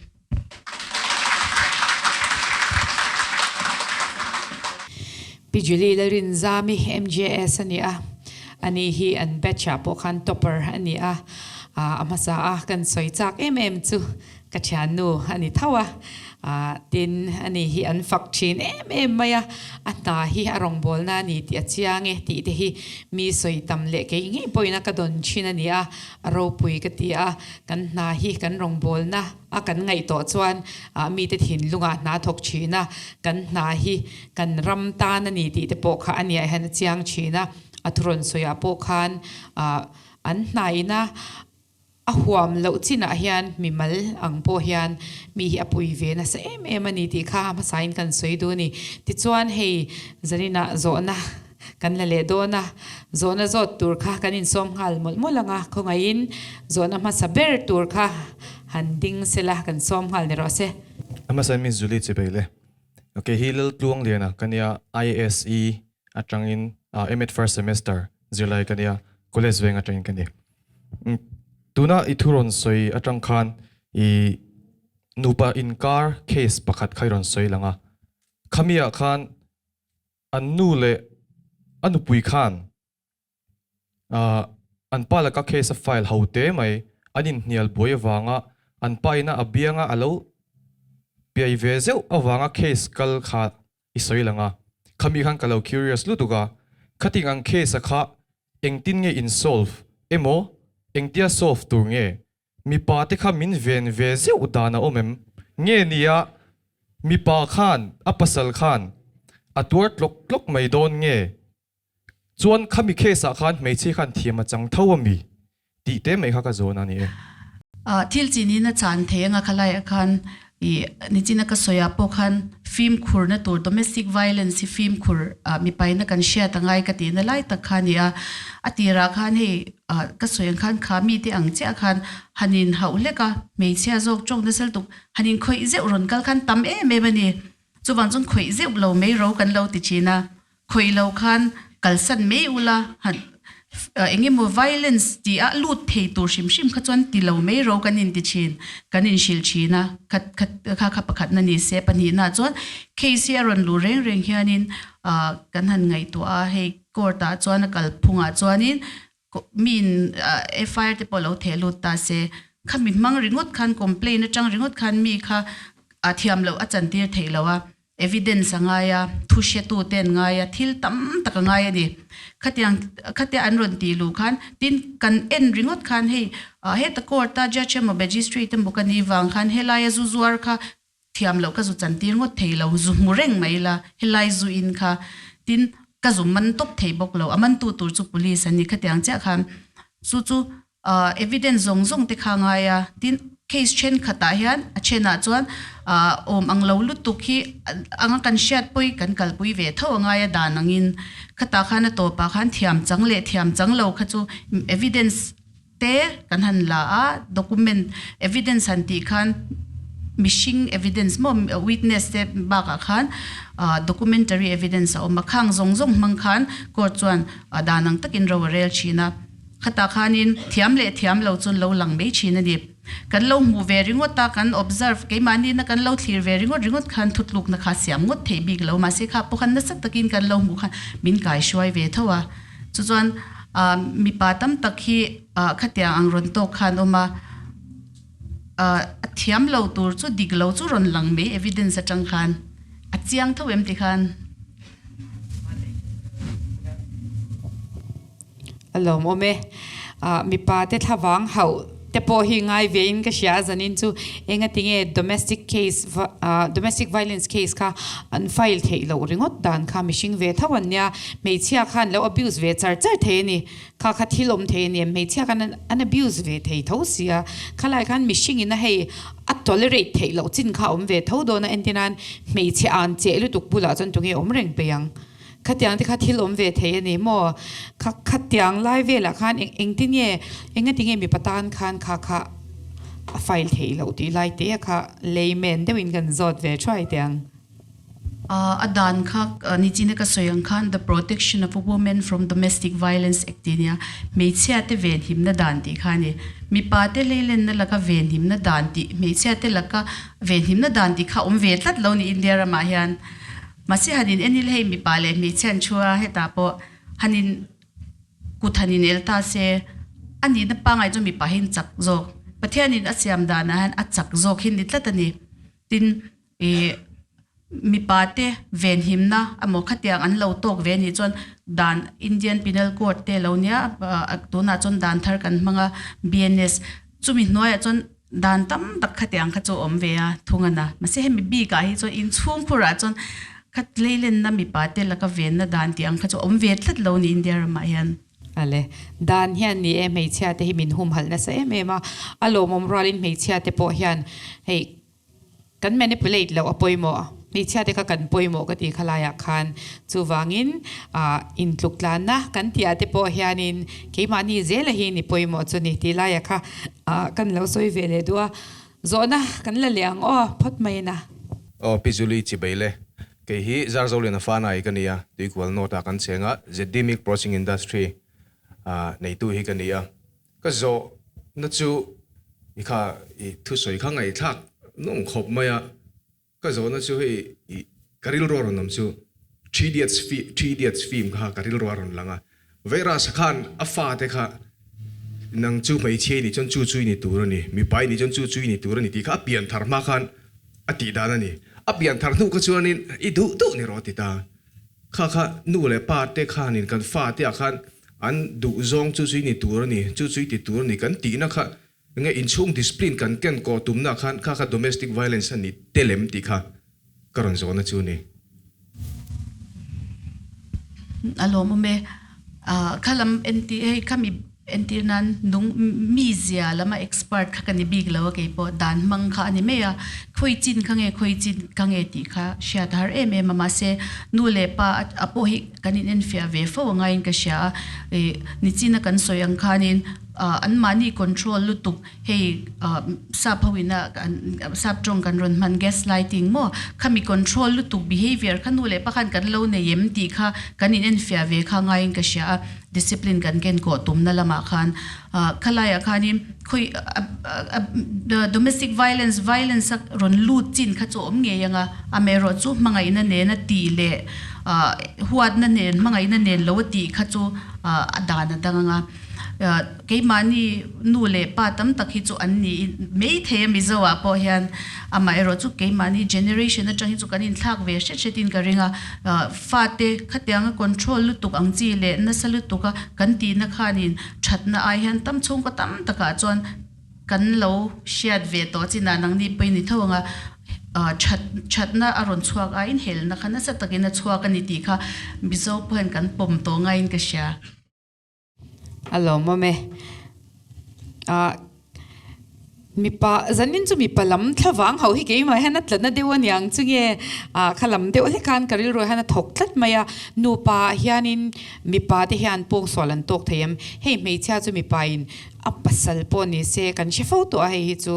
Pi Julie Lalrinzami MJS a ni a, ani hi an batch ah pawh khan topper a ni a, a hmasa a kan sawi chak em em chu. Ka thiannu a ni tho a, tin ani hi an fak thin em em mai a, a hna hi a rawngbawlna a ni tih a chiang e tih te hi mi sawi tam leh kei ngei pawhin a ka dawn thin a ni a, a ropui ka ti a, kan hna hi kan rawngbawlna a kan ngaih tawh chuan mite thinlungah hna thawk thin a, kan hna hi kan ram tan a ni tih te pawh kha a niah hian a chiang thin a, a thurawn sawiah pawh khan an hnaina A huam loh chinah hian mimal ang pawh hian mi hi a pui ve nasa em em a ni tih kha a hmasain kan sawi duh a ni. Tichuan hei zaninah zawhna kan la leh dawn a, zawhna zawt tur kha kan insawm nghal mawlh mawlh ang a, khawngaihin zawhna hmasa ber tur kha han ding sela kan sawm nghal ni rawh se. A hmasain Miss Julie Chibei le. Ok hi Laltluangliana ka nia IASE atangin MEd first semester zirlai ka nia college veng atangin ka ni. Tuna i thu rawn sawi atang khan i nupa inkar case pakhat kha i rawn sawi lang a, khami ah khan an nu leh a nupui khan an pa laka case a file ho te mai an inhnial buai avanga an pa ina a bianga a lo piai ve zeuh avanga case kal kha i sawi lang a, khami khan ka lo curious lutuk a, khating ang case a kha engtin nge in solve emaw engtia solve tur nge mipa te kha min ven ve zeuh dan a awm em? Nge nia mipa khan a pasal khan a tuar tlawk tlawk mai dawn nge? Chuan khami case ah khan hmeichhia khan thiam a chang tho a mi? Tih te mai kha ka zawn a ni e. Thil chinin a chan thei anga khalaiah khan i nichina ka sawiah pawh khan fimkhurna tur domestic violence hi fimkhur mipaina kan hriat angai ka tihna lai tak kha a ni a. A tirah khan hei ka sawi ang khan kha mite ang chiah khan han in hauh hlek a, hmeichhia zawk tawng nasa lutuk han inkhawih zeuh rawn kal khan tam em em a ni. Chuvang chuan khawih zeuh lo mai ro kan lo ti thin a, khawih lo khan kalsan mai ula han eng emaw violence tih a lut thei tur hrim hrim kha chuan ti lo mai ro kan inti thin, kan inhrilh thin a, kha kha kha pakhatna ni se pahnihna chuan case hi a rawn luh reng reng hianin ah kan han ngaihtuah a, hei court ah chuan a kalphungah chuanin miin FIR te pawh lo theh lut ta se, khami hmang ringawt khan complaint atang ringawt khan mi kha a thiam loh a chantir theih loh a, evidence a ngai a, thu hretu te an ngai a, thil tam tak a ngai a ni. Khatiang khatia an rawn tih luh khan tin kan en ringawt khan hei heta court a judge emaw magistrate emaw ka nih vang khan helaia zu zuar kha Thiam loh ka zu chantir ngawt thei lo, zu hmu reng mai la, helai zu in kha tin ka zu man tawp thei bawk lo, a mantu tur chu police an ni khatiang chiah khan chu chu evidence zawng zawng te kha ngai a, tin case thenkhatah hian a thenah chuan awm ang lo lutuk hi anga kan hriat pawi kan kalpui ve tho a ngai a dan angin khatah khan a tawpah khan thiam chang leh thiam chang lo kha chu evidence te kan han la a, document evidence han tih khan mihring evidence maw witness te bakah khan documentary evidence a awm a, khang zawng zawng hmang khan court chuan dan ang takin ro a rel thin a, khatah khanin thiam leh thiam lo chu lo lang mai thin a ni. Kan lo hmuh ve ringawt a, kan observe keimahni na kan lo thlir ve ringawt ringawt khan thutlukna kha siam ngawt theih bik lo, mahse kha pawh khan nasa takin kan lo hmuh khan min kaihruai ve tho a. Chu chuan mipa tam tak hi khatiang ang rawn tawk khan awm a, a thiam lo tur chu dik lo chu rawn lang mai evidence atang khan a chiang tho em ti khan. A lawmawm e. Mipa te thlavang hauh te pawh hi ngai ve in ka hria a zanin chu engatinge domestic case domestic violence case kha an file theih loh ringawt dan kha mihring ve tho an nia hmeichhia khan lo abuse ve char char thei a ni kha kha thil awm thei a ni hmeichhia khan an abuse ve thei tho sia khalai khan mihring in a hei a tolerate theih loh chin kha a awm ve tho dawn a entirnan hmeichhe an cheh lutuk bulah chuan tunge awm reng peih ang. Khatiang te kha thil awm ve thei a ni maw? Kha khatiang lai velah khan eng engtin nge engati nge mipa tan khan kha kha a file theih loh tih lai te kha layman deuhin kan zawt ve thuai teh ang. A dan kha nichina ka sawi ang khan The Protection of Women from Domestic Violence Act tih a nia, hmeichhia te venhimna dan tih kha a ni. Mipa te leilenna laka venhimna dan tih, hmeichhia te laka venhimna dan tih kha awm ve tlat lo ni India ramah hian. Mahse han in en ila hei mipa leh hmeichhia an thu a, hetah pawh han in kut han in el ta se a nihna pangngai chu mipa hi an chak zawk. Pathianin a siam danah hian a chak zawk hi ni tlat a ni. Tin, ih mipa te venhimna emaw khatiang an lo tawk ve anih chuan dan Indian Penal Code te lo nia tunah chuan dan thar kan hmang a BNS chumi hnuaiah chuan dan tam tak khatiang kha chu a awm ve a thung a na. Mahse hemi bikah hi chuan inchhungkhurah chuan khat leilenna mipa te laka venna dan tih ang kha chu a awm ve tlat lo a ni India ramah hian. Ale, dan hian ni e hmeichhia te hi min humhalh nasa em em a, a lawmawm rualin hmeichhia te pawh hian hei Kan manipulate loh a pawimawh. Hmeichhia te kha kan pawimawh ka ti khalaiah khan. Chuvangin ah intluk tlanna kan tih ah te pawh hianin keimahni zela hi ni pawimawh chu ni tih laiah kha ah kan lo sawi ve leh duh a. Zawhna kan la leh ang aw phawt mai ina. Aw Pi Julie Chibeile, kei hi Zarzoliana Fanai ka ni a, Tuikual North ah kan cheng a, ZD Milk Processing Industry ah neitu hi ka ni a. Ka zawhna chu i kha i thusawi kha ngaihthlak nawm khawp mai a, ka zawhna chu hei i ka rilru a rawn awm chu Three Idiots Three Idiots film kha ka rilru a rawn lang a, Veirasa khan a fate kha nang chu hmeichhia i nih chuan chu chu i ni tur a ni, mipa i nih chuan chu chu i ni tur a ni tih kha a pian thar hma khan a tih dan a ni. A pian thar hnu kha chuanin i duh duh ni rawh a ti ta. Kha kha nu leh pa te khanin kan fate ah khan An duh zawng chu chu i ni tur a ni, chu chu i ti tur a ni kan tihna kha nge inchhung discipline kan ken kawh tumna khan kha kha domestic violence a ni tel em tih kha ka rawn zawhna chu a ni. A lawmawm e. Kha lam entir hei khami entir nan nung mi zia lama expert kha ka ni bik lo a keipawh dan hmang kha a ni mai a, khawi chin kha nge khawi chin kha nge tih kha hriat a har em em a mahse nu leh pa a pawh hi Kan in enfiah ve fo angaiin ka hria a, ih nichina kan sawi ang khanin anmahni control lutuk hei sap ho ina sap tawng kan rawn hman gaslighting maw khami control lutuk behavior kha nu leh pa khan kan lo nei em tih kha kan in enfiah ve kha angaiin ka hria a, discipline kan ken kawh tumna lamah khan khalaiah khanin khawi domestic violence violence a rawn lut chin kha chu a awm ngei ang a, amaherawhchu hmangaihna nena tih leh Huatna nen, hmangaihna nen lo a tih kha chu a dan a dang ang a. Keimahni nu leh pa tam tak hi chu an ni maithei a Mizo ah pawh hian amaherawh chu keimahni generation atang hi chu kan inthlak ve hret hretin ka ring a. Fate khatianga control lutuk ang chi leh nasa lutuk a kan tihna khanin thatna ai hian tam chhungkaw tam takah chuan Kan lo hriat ve tawh chinah nangni pawhin ni tho anga that thatna a rawn chhuak a, inhelna kha nasa takin a chhuak a ni tih kha Mizo pawh hian kan pawm tawh ngaiin ka hria. A lawmawm e. Ah mipa zanin chu mipa lam thlavang ho hi keimah hian a tlatna deuh a niang chu nge ah kha lam deuh hlek khan ka rilru hian a thawk tlat mai a. Nupa ah hianin mipa te hian pawngsual an tawk thei em? Hei hmeichhia chu mipa in A pasal pawh ni se kan hre fo tawh a, hei hi chu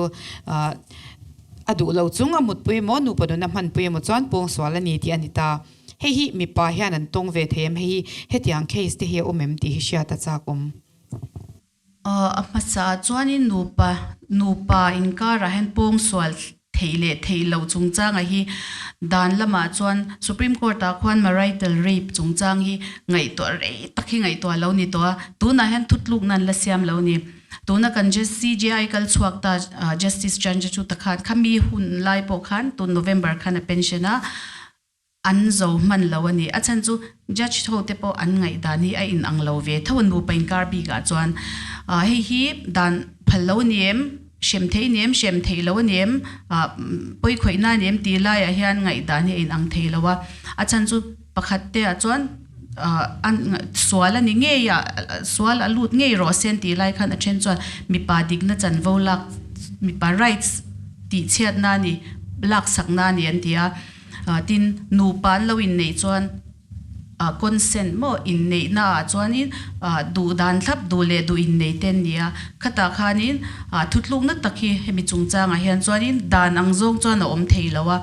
a duh lo chung a mutpui emaw nupa nuna hmanpui emaw chuan pawngsual a ni tih a ni ta. Hei hi mipa hian an tawng ve thei em? Hei hi hetiang case te hi a awm em tih hi hriat a chak awm. A hmasa ah chuanin nupa nupa inkarah hian pawngsual theih leh theih loh chungchanga hi dan lamah chuan Supreme Court ah khuan marital rape chungchang hi ngaihtuah rei tak hi ngaihtuah lo ni tawh a, tunah hian thutlukna an la siam lo ni. Tuna kan CJI kal chhuak ta Justice Chandrachud-a khan khami hun lai pawh khan tun November khan a pension a, An zo hman lo a ni. A chhan chu judge ho te pawh an ngaihdan hi a in ang lo ve tho a nupa inkar bikah chuan hei hi dan phal lo a ni em, hrem thei ni em, hrem theih lo a ni em, pawi khawihna a ni em tih laiah hian ngaihdan hi a in ang thei lo a. A chhan chu pakhat te ah chuan sual a ni ngei a, sual a lut ngei rawh se an tih lai khan a then chuan mipa dikna chanvo lak mipa rights tihchhiatna a ni, laksakna a ni an ti a. Tin, nupa an lo inneih chuan consent maw inneihna ah chuanin duh dan thlap duh leh duh innei te an ni a. Khatah khanin thutlukna tak hi hemi chungchangah hian chuanin dan ang zawng chuan a awm thei lo a.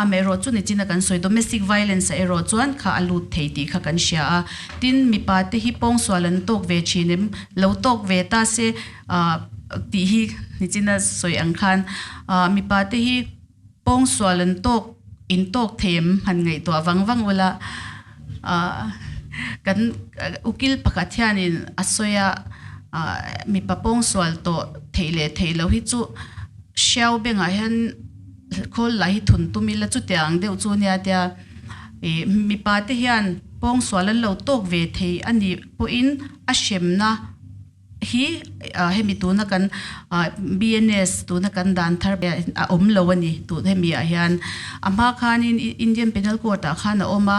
Amaherawh chu nichina kan sawi domestic violence ah erawh chuan kha a lut thei tih kha kan hria a. Tin, mipa te hi pawngsual an tawk ve thin em? Lo tawk ve ta se tih hi nichina sawi ang khan mipa te hi Pawngsual an tawk in tawk thei em han ngaihtuah vang vang ula kan ukil pakhat hianin a sawi a, Mipa pawngsual tawh theih leh theih loh hi chu hriau bengah hian khawl lah hi thun tum ila chutiang deuh chu nia tia ih mipa te hian pawngsual an lo tawk ve thei a nih pawhin a hremna hi hemi tuna kan BNS tuna kan dan thar a awm lo a ni tun hemi ah hian a hma khanin Indian Penal Code ah khan a awm a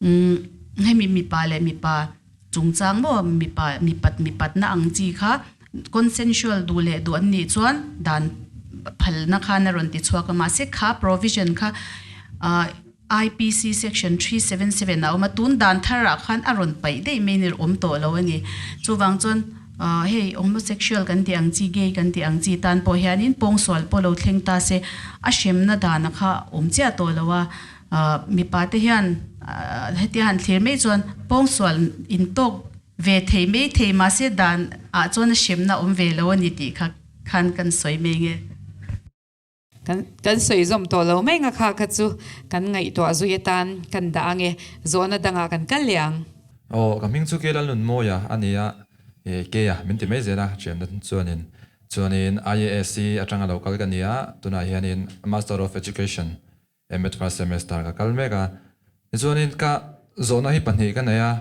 umm hemi mipa leh mipa Chungchang maw mipa mipat mipatna ang chi kha consensual duh leh duh an nih chuan dan phalna khan a rawn ti chhuak a, mahse kha provision kha IPC section 377 a awm a, tun dan tharah khan a rawn paih daih mai ni awm tawh lo a ni. Chuvang chuan hei homosexual kan tih ang chi, gay kan tih ang chi tan pawh hianin pawngsual pawh lo thleng ta se a hremna dana kha awm chiah tawh lo a. Mipa te hian hetia han thlir mai chuan pawngsual intawk ve thei mai thei mahse dan ah chuan a hremna awm ve lo a ni tih kha khan kan sawi mai nge. Kan kan sawi zawm tawh lo mai nga kha kha chu kan ngaihtuah zui atan kan dah ang e, zawhna dangah kan kal leh ang. Aw, ka hming chu Kelalnunmawia a ni a, Keia min ti mai zel a, thianna chuanin chuanin IASC atanga lo kal ka ni a, tunah hianin Master of Education MEd first semester ka kal mek a, tichuanin ka zawhna hi pahnih ka nei a,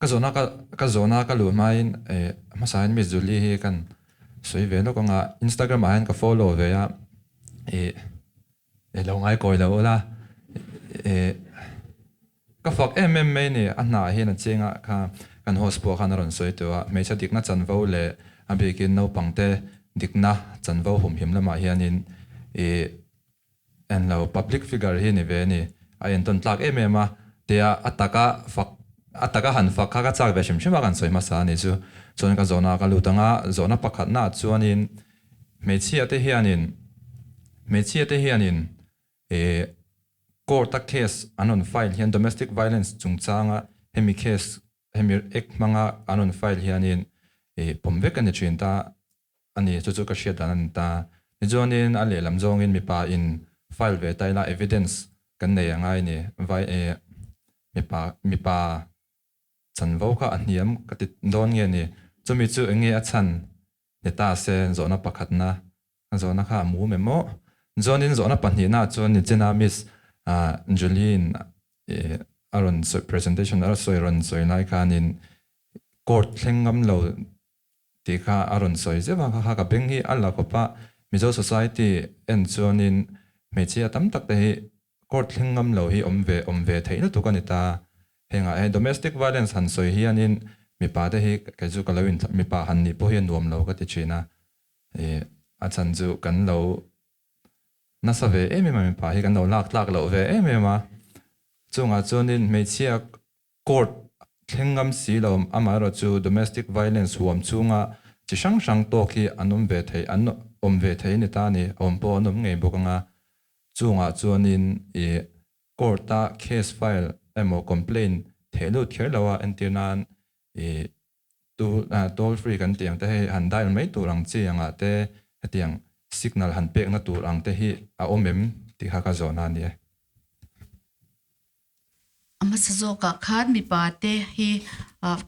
ka zawhna ka ka zawhna ka luh hmain eh hmasain Miss Julie hi kan sawi ve lawk ang a, Instagram ah hian ka follow ve a, ih eh lo ngai kawi lo ula eh ka fak em em mai ni, a hnah hian a cheng a kha kan host pawh khan a rawn sawi tawh a, hmeichhe dikna chanvo leh a bikin naupangte dikna chanvo humhim lamah hianin ih En lo, public figure hi ni ve a ni. A entawn tlak em em a, tia a taka fak, a taka han fak kha ka chak ve hrim hrim a kan sawi hmasa a ni chu. Chuan ka zawhna ka lut ang a, zawhna pakhatnaah chuanin hmeichhia te hianin, hmeichhia te hianin ih court a case an rawn file hian domestic violence chungchanga hemi case, hemi act hmanga an rawn file hianin ih pawm vek a ni thin ta. A ni, chu chu ka hriat dan a ni ta. Tichuanin a lehlam zawngin mipa in file ve ta ila evidence kan nei a ngai ni. Vai e mipa mipa chanvo kha a hniam ka ti dawn nge ni. Chumi chu enge a chhan ni ta se zawhna pakhatna zawhna kha a mum em aw. Chuanin zawhna pahnihna chuan nichina Miss Julie-in a rawn sawi presentation a sawi rawn sawi lai khanin court thleng ngam lo tih kha a rawn sawi zeuh a, kha kha ka beng hi a la khawp a, Mizo society en chuanin hmeichhia tam tak te hi court thleng ngam lo hi awm ve awm ve theih lutuk a ni ta. Hengah he domestic violence han sawi hianin mipa te hi kei chu ka lo in mipa han nih pawh hi a nuam lo ka ti thin a, ih a chhan chu kan lo nasa ve em em a mipa hi kan lo lak tlak loh ve em em a, chungah chuanin hmeichhia Court thleng ngam si lo, amaherawh chu domestic violence huam chhunga chi hrang hrang tawk hi an awm ve thei, an awm ve thei a ni ta a ni, a awm pawh an awm ngei bawk anga, chungah chuanin ih court a case file emaw complaint theh lut kher lo a, entir nan ih tu toll free kan tih ang te hei han dial mai tur ang chi angah te hetiang signal han pekna tur ang te hi a awm em tih kha ka zawhna a ni e. A hmasa zawkah khan mipa te hi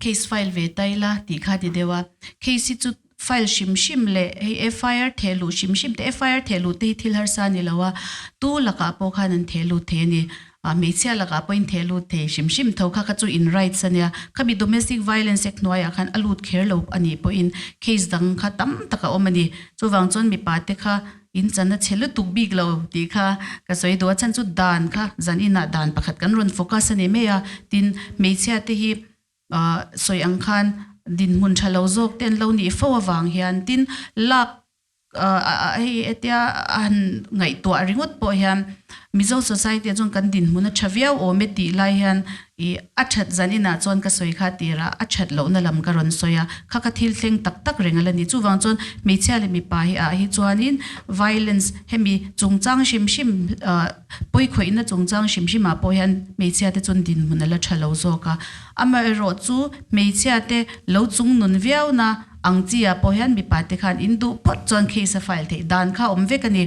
case file ve ta ila tih kha ti deuh a, case hi chu file hrim hrim leh hei FIR theh luh hrim hrim te, FIR theh luh te hi thil harsa a ni lo a, tu lakah pawh khan an theh lut thei a ni, hmeichhia lakah pawh in theh lut thei hrim hrim tho kha kha chu in rights a nia, khami domestic violence act hnuaiah khan a lut kher lo a nih pawhin case dang kha tam tak a awm a ni, chuvang chuan mipa te kha In chan a chhe lutuk bik lo tih kha ka sawi duh a, chhan chu dan kha zan inah dan pakhat kan rawn focus a ni mai a, tin hmeichhia te hi sawi ang khan dinhmun tha lo zawk te an lo nih fo avang hian tin lak hei hetia a han ngaihtuah ringawt pawh hian Mizo society ah chuan kan dinhmun a tha viau awm e tih lai hian Ih, a that zan inah chuan ka sawi kha tirah a that lohna lam ka rawn sawi a, kha kha thil thleng tak tak reng a la ni. Chuvang chuan hmeichhia leh mipa hi ah hi chuanin violence hemi chungchang hrim hrim pawikhawihna chungchang hrim hrimah pawh hian hmeichhia te chuan dinhmun a la tha lo zawk a. Amaherawh chu hmeichhia te lo chungnun viauna ang chi ah pawh hian mipa te khan in duh phawt chuan case a file theih dan kha a awm vek a ni.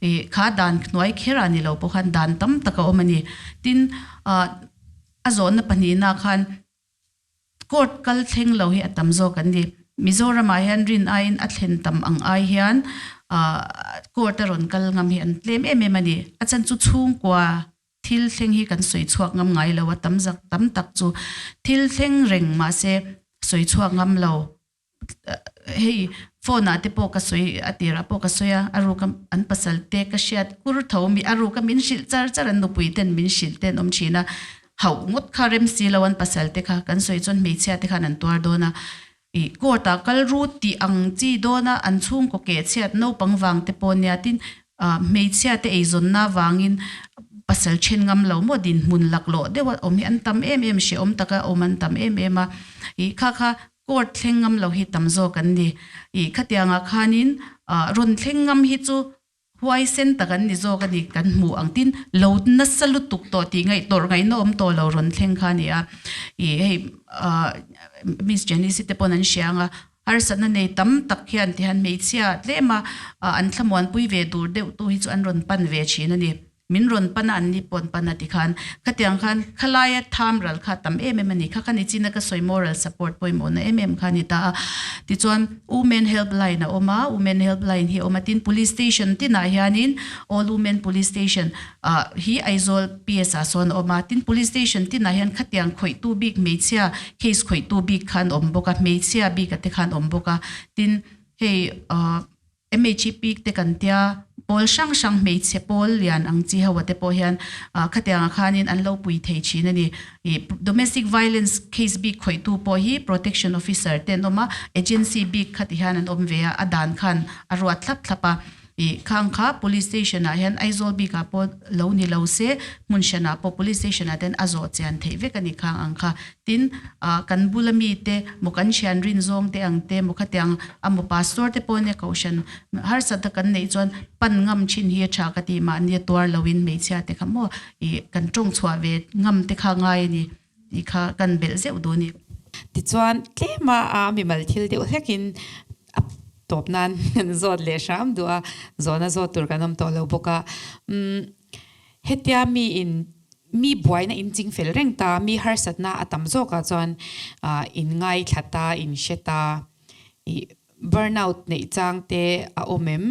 Ih, kha dan hnuai kherah ni lo pawh khan dan tam tak a awm a ni. Tin, ah, a zawhna pahnihna khan court kal thleng lo hi a tam zawk an ni. Mizoramah hian rin aiin a thlen tam ang ai hian court a rawn kal ngam hi an tlem em em a ni. A chan chu chhungkua thil thleng hi kan sawi chhuak ngam ngai lo a, tam zak tam tak chu thil thleng reng mahse sawi chhuak ngam lo. Hei phone ah te pawh ka sawi a tirah pawh ka sawi a, a ruka an pasal te ka hriat kur tho mi a ruka min hrilh char char an nupui ten min hrilh te an awm thin a, hauh ngawt kha rem si lo an pasal te kha kan sawi chuan hmeichhia te khan an tuar dawn a, ih court ah kal ru tih ang chi dawn a an chhungkaw keh chhiat naupang vang te pawh nia tin ah hmeichhia te eizawnna vangin pasal then ngam lo maw dinhmun laklawh deuh a awm hi an tam em em hrehawm taka awm an tam em em a, ih kha kha Court thleng ngam lo hi tam zawk an ni. Ih khatiangah khanin rawn thleng ngam hi chu huaisen tak an ni zawk a ni kan hmuh ang tin lo nasa lutuk tawh tih ngaih tawrh ngaihna awm tawh lo rawn thleng kha a ni a. Ih hei Miss Janice te pawn an hria ang a, harsatna nei tam tak hian tihian hmeichhia tlema an thlamuanpui ve tur deuh tu hi chu an rawn pan ve thin a ni. Min rawn pan a, an ni pawn pan a ti khan khatiang khan khalaia tham ral kha tam em em a ni. Kha kha nichina ka sawi moral support pawimawhna em em kha a ni ta a. Tichuan Women Helpline a awm a, Women Helpline hi a awm a, tin Police Station tinah hianin All Women Police Station ah hi Aizawl PS ah sawn a awm a, tin Police Station tinah hian khatiang khawihtu bik hmeichhia case khawihtu bik kha an awm bawk a, hmeichhia bik a te khan awm bawk a, tin hei ah MHEP te kan tia, pawl hrang hrang hmeichhe pawl lian ang chi ho te pawh hian khatiangah khanin an lo pui thei thin a ni. Ih domestic violence case bik khawihtu pawh hi protection officer te an awm a, agency bik kha ti hian an awm ve a, a dan khan a ruat thlap thlap a. Ih khang kha police station ah hian Aizawl bikah pawh lo ni lo se hmun hranah pawh police station ah te hian a zawh chian theih vek a ni khang ang kha. Tin, kan bula mite maw kan thian rin zawng te ang te maw khatiang a maw pastor te pawh nia kohhran harsatna kan neih chuan pan ngam thin hi a tha ka ti mahni a tuar loin hmeichhia te kha maw ih kan tawng chhuah ve ngam te kha ngai a ni tih kha kan belh zeuh duh a ni. Tichuan tlema a mimal thil deuh hlekin a tawp nan kan zawt leh hram duh a, zawhna zawt tur kan awm tawh lo bawk a. Umm hetia miin Mi buaina in ching fel reng ta, mi harsatna a tam zawkah chuan in ngaithla ta, in hre ta, ih burnout neih chang te a awm em?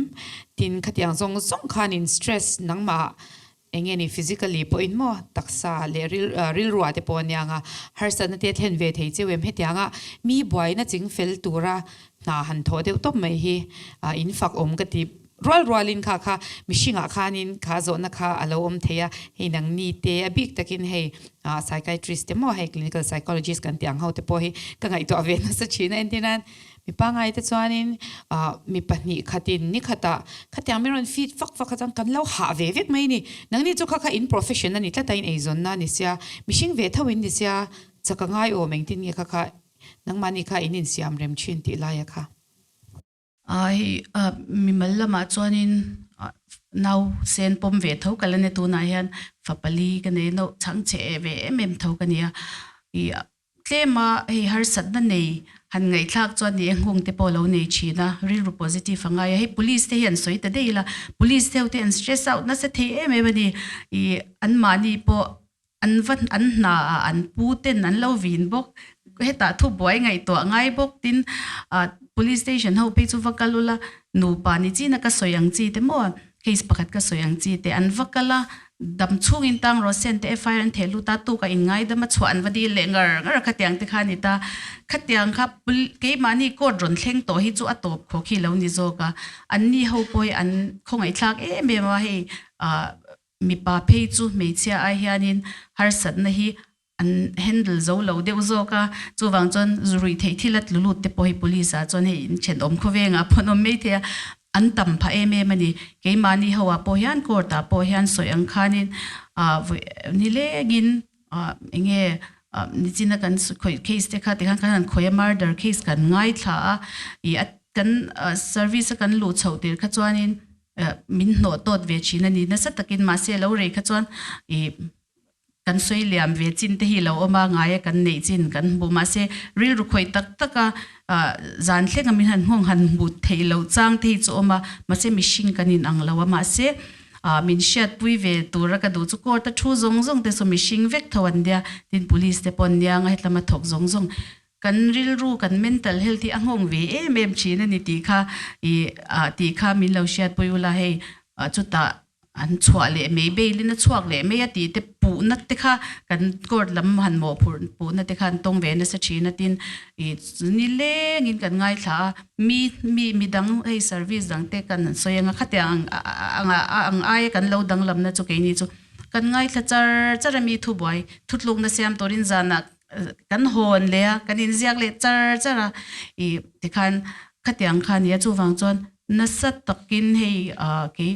Tin, khatiang zawng zawng khan in stress nangmah eng nge ni physically pawhin maw taksa leh rilruah te pawh aniang a, harsatna te thlen ve thei cheu em? Hetianga mi buaina ching fel tura hna han thawh deuh tawp mai hi in fak awm ka ti. Rual rualin kha kha mihringah khanin kha zawhna kha a lo awm thei a, hei nangni te a bik takin hei psychiatrist te maw hei clinical psychologist kan tih ang ho te pawh hi ka ngaihtuah ve nasa thin a, entir nan mi pangngai te chuanin mi pahnih khatin ni khatah khatiang mi rawn feed fak fak kha chuan kan lo hah ve vek mai a ni, nangni chu kha kha in profession a ni tlat a in eizawnna a ni sia, mihring ve tho in ni sia chak a ngai awm engtin nge kha kha nangmahni kha in insiam rem thin tih laia kha. Hei mimal lamah chuanin nau sen pawm ve tho ka la ni tunah hian fa pali ka nei no chhang chhe ve em em tho ka ni a. Ih tlema hei harsatna nei han ngaihthlak chuan ni e nghawng te pawh a lo nei thin a, rilru positive a ngai a. Hei police te hi an sawi ta daih ila, police te ho te an stress out nasa thei em em a ni. Ih anmahni pawh An va an hna ah an pu ten an lo vin bawk. Hetah thubuai ngaihtuah ngai bawk tin ah police station ho phei chu va kal ula nupa ni china ka sawi ang chi te maw case pakhat ka sawi ang chi te an va kal a dam chhungin tang rawh sen te FIR an theh lut a tuk a inngaidam a chhuah an va dil leh ngar ngar a khatiang te kha a ni ta. Khatiang kha keimahni court rawn thleng tawh hi chu a tawp khawk hi lo ni zawk a anni ho pawh hi an khawngaihthlak em em a hei ah Mipa phei chu hmeichhia ai hianin harsatna hi an handle zo lo deuh zawk a, chuvang chuan ruih theih thil a tlu lut te pawh hi police ah chuan hei in thenawm khawvengah pawh an awm mai thei a, an tam phah em em a ni. Keimahni ho ah pawh hian court ah pawh hian sawi ang khanin ah vawi nilengin ah eng nge ah nichina kan khawih case te kha tikhan kan han khawih a murder case kan ngaithla a, ih a kan service a kan luh chhoh tir kha chuanin min hnawh tawt ve thin a ni. Nasa takin mahse lo rei kha chuan ih kan sawi liam ve chin te hi lo awm a, ngaia kan neih chin kan hmu. Mahse rilru khawih tak taka zan thlenga min han nghawng han hmu theih loh chang te hi chu awm a, mahse mihring kan in ang lo a, mahse min hriatpui ve tura ka duh chu court a thu zawng zawng te chu mihring vek tho an nia, tin police te pawh an nia, ngaihtlama thawk zawng zawng. kan rilru kan mental health hi a nghawng ve em em thin a ni tih kha ih tih kha min lo hriatpui ula hei chutah an chhuah leh mai bail in a chhuak leh mai a tih te puhna te kha kan court lam han mawhphurh puhna te kha an tawng ve nasa thin a tin ih nileng in kan ngaithla a mi mi midang hei service dang te kan han sawi anga khatiang ang ang aia kan lo danglamna chu keini chu kan ngaithla char char a mi thubuai thutlukna siam turin zanah kan hawn leh a kan inziak leh char char a ih tikhan khatiang kha a ni a chuvang chuan Nasa takin hei kei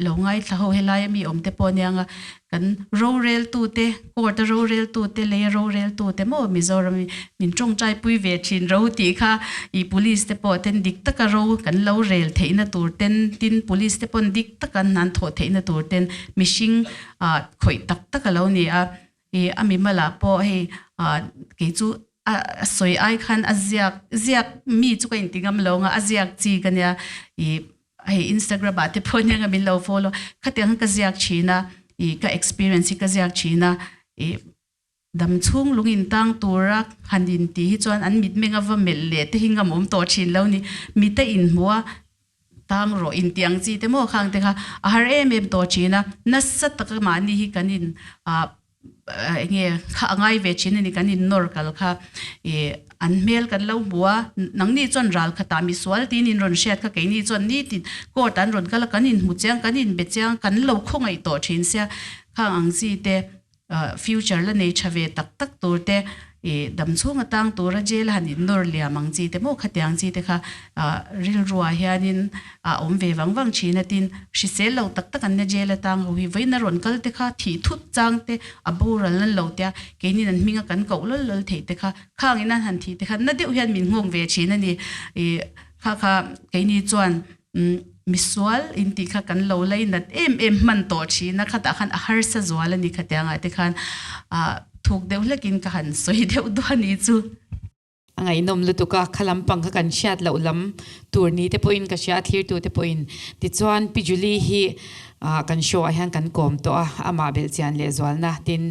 lo ngaithla ho helai ami awm te pawh aniang a, kan roreltute, court a roreltute lei a roreltute maw Mizoram hi min tawngtai pui ve thin ro tih kha ih police te pawh ten dik taka ro kan lo rel theihna tur ten, tin police te pawn dik taka an hnan thawh theihna tur ten mihring khawih tak tak a lo ni a. I a mimalah pawh hei kei chu a sawi ai khan a ziak ziak mi chu ka inti ngam lo anga a ziak chi ka nia i hei Instagram ah te pawh nia min lo follow khatiang khan ka ziak thin a i ka experience hi ka ziak thin a i dam chhung lung in tang tura han in tih hi chuan an mitmeng a va melh leh te hi ngam awm tawh thin lo ni mite inhmuh a Tang rawh inti ang chi te maw khang te kha a har em em tawh thin a, nasa taka mahni hi kan in ah eng nge kha a ngai ve thin a ni kan in nawr kal kha ih an hmel kan lo hmu a, nangni chuan ral khatah misual tiin in rawn hriat kha keini chuan nitin court an rawn kal a kan in hmu chiang kan in be chiang kan lo khawngaih tawh thin sia khang ang chi te Future la nei tha ve tak tak tur te i dam chhung atang tura jail a han in nawr liam ang chi te maw khatiang chi te kha rilruah hianin a awm ve vang vang thin a tin hrisel lo tak tak an nia jail atang ho hi vawiin a rawn kal te kha thih thut chang te a boral nan lo tia keinin an hminga kan koh lawl lawl theih te kha khangin an han thih te kha na deuh hian min nghawng ve thin a ni i kha kha keini chuan Misual in tih kha kan lo lainat em em hman tawh thin a, khatah khan a harsa zual a ni khatiangah te khan thuk deuh hlekin ka han sawi deuh duah a ni chu. A ngaihnawm lutuk a, kha lampang kha kan hriat loh lam tur ni te pawhin ka hria a, thlirtu te pawhin. Tichuan Pi Julie hi kan show ah hian kan kawm tawh a, amah belhchian leh zualna tin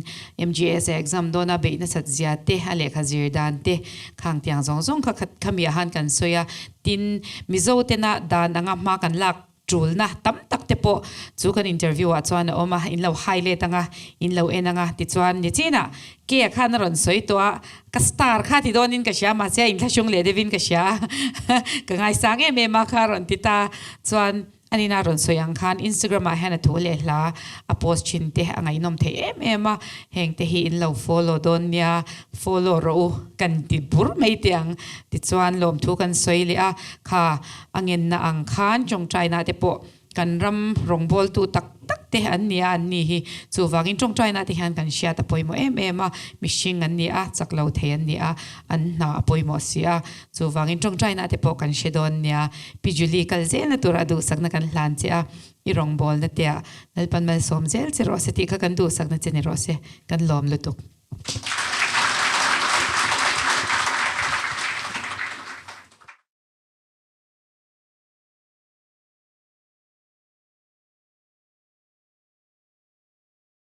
MGS a exam dawna beih nasat zia te, a lehkha zir dan te khang tiang zawng zawng kha khami ah han kan sawi a. Tin, Mizo tena dan anga hma kan lak tulna tam tak te pawh chu kan interview ah chuan a awm a, in lo hai let anga, in lo en anga tichuan nichinah ke a khan a rawn sawi tawh a, ka star kha ti dawnin ka hria mahse a inthlahrung leh deuhin ka hria ka ngaisang em em a kha a rawn ti ta chuan An ina rawn sawi ang khan Instagram ah hian a thu leh hla a post thin te a ngaihnawm thei em em a, heng te hi in lo follow dawn nia, follow rawh u kan ti bur mai teh ang. Tichuan lawmthu kan sawi leh a, kha a ngenna ang khan tawngtaina te pawh kan ram rawngbawltu tak tak te an ni a, an ni hi chuvangin tawngtaina te hian kan hriat a pawimawh em em a, mihring an ni a, chak lo thei an ni a, an hna a pawimawh si a. Chuvangin tawngtaina te pawh kan hre dawn nia. Pi Julie kal zelna tura duhsakna kan hlan che a, i rawngbawlna te ah Lalpan malsawm zel che rawh se tih kha kan duhsakna che ni rawh se, kan lawm lutuk.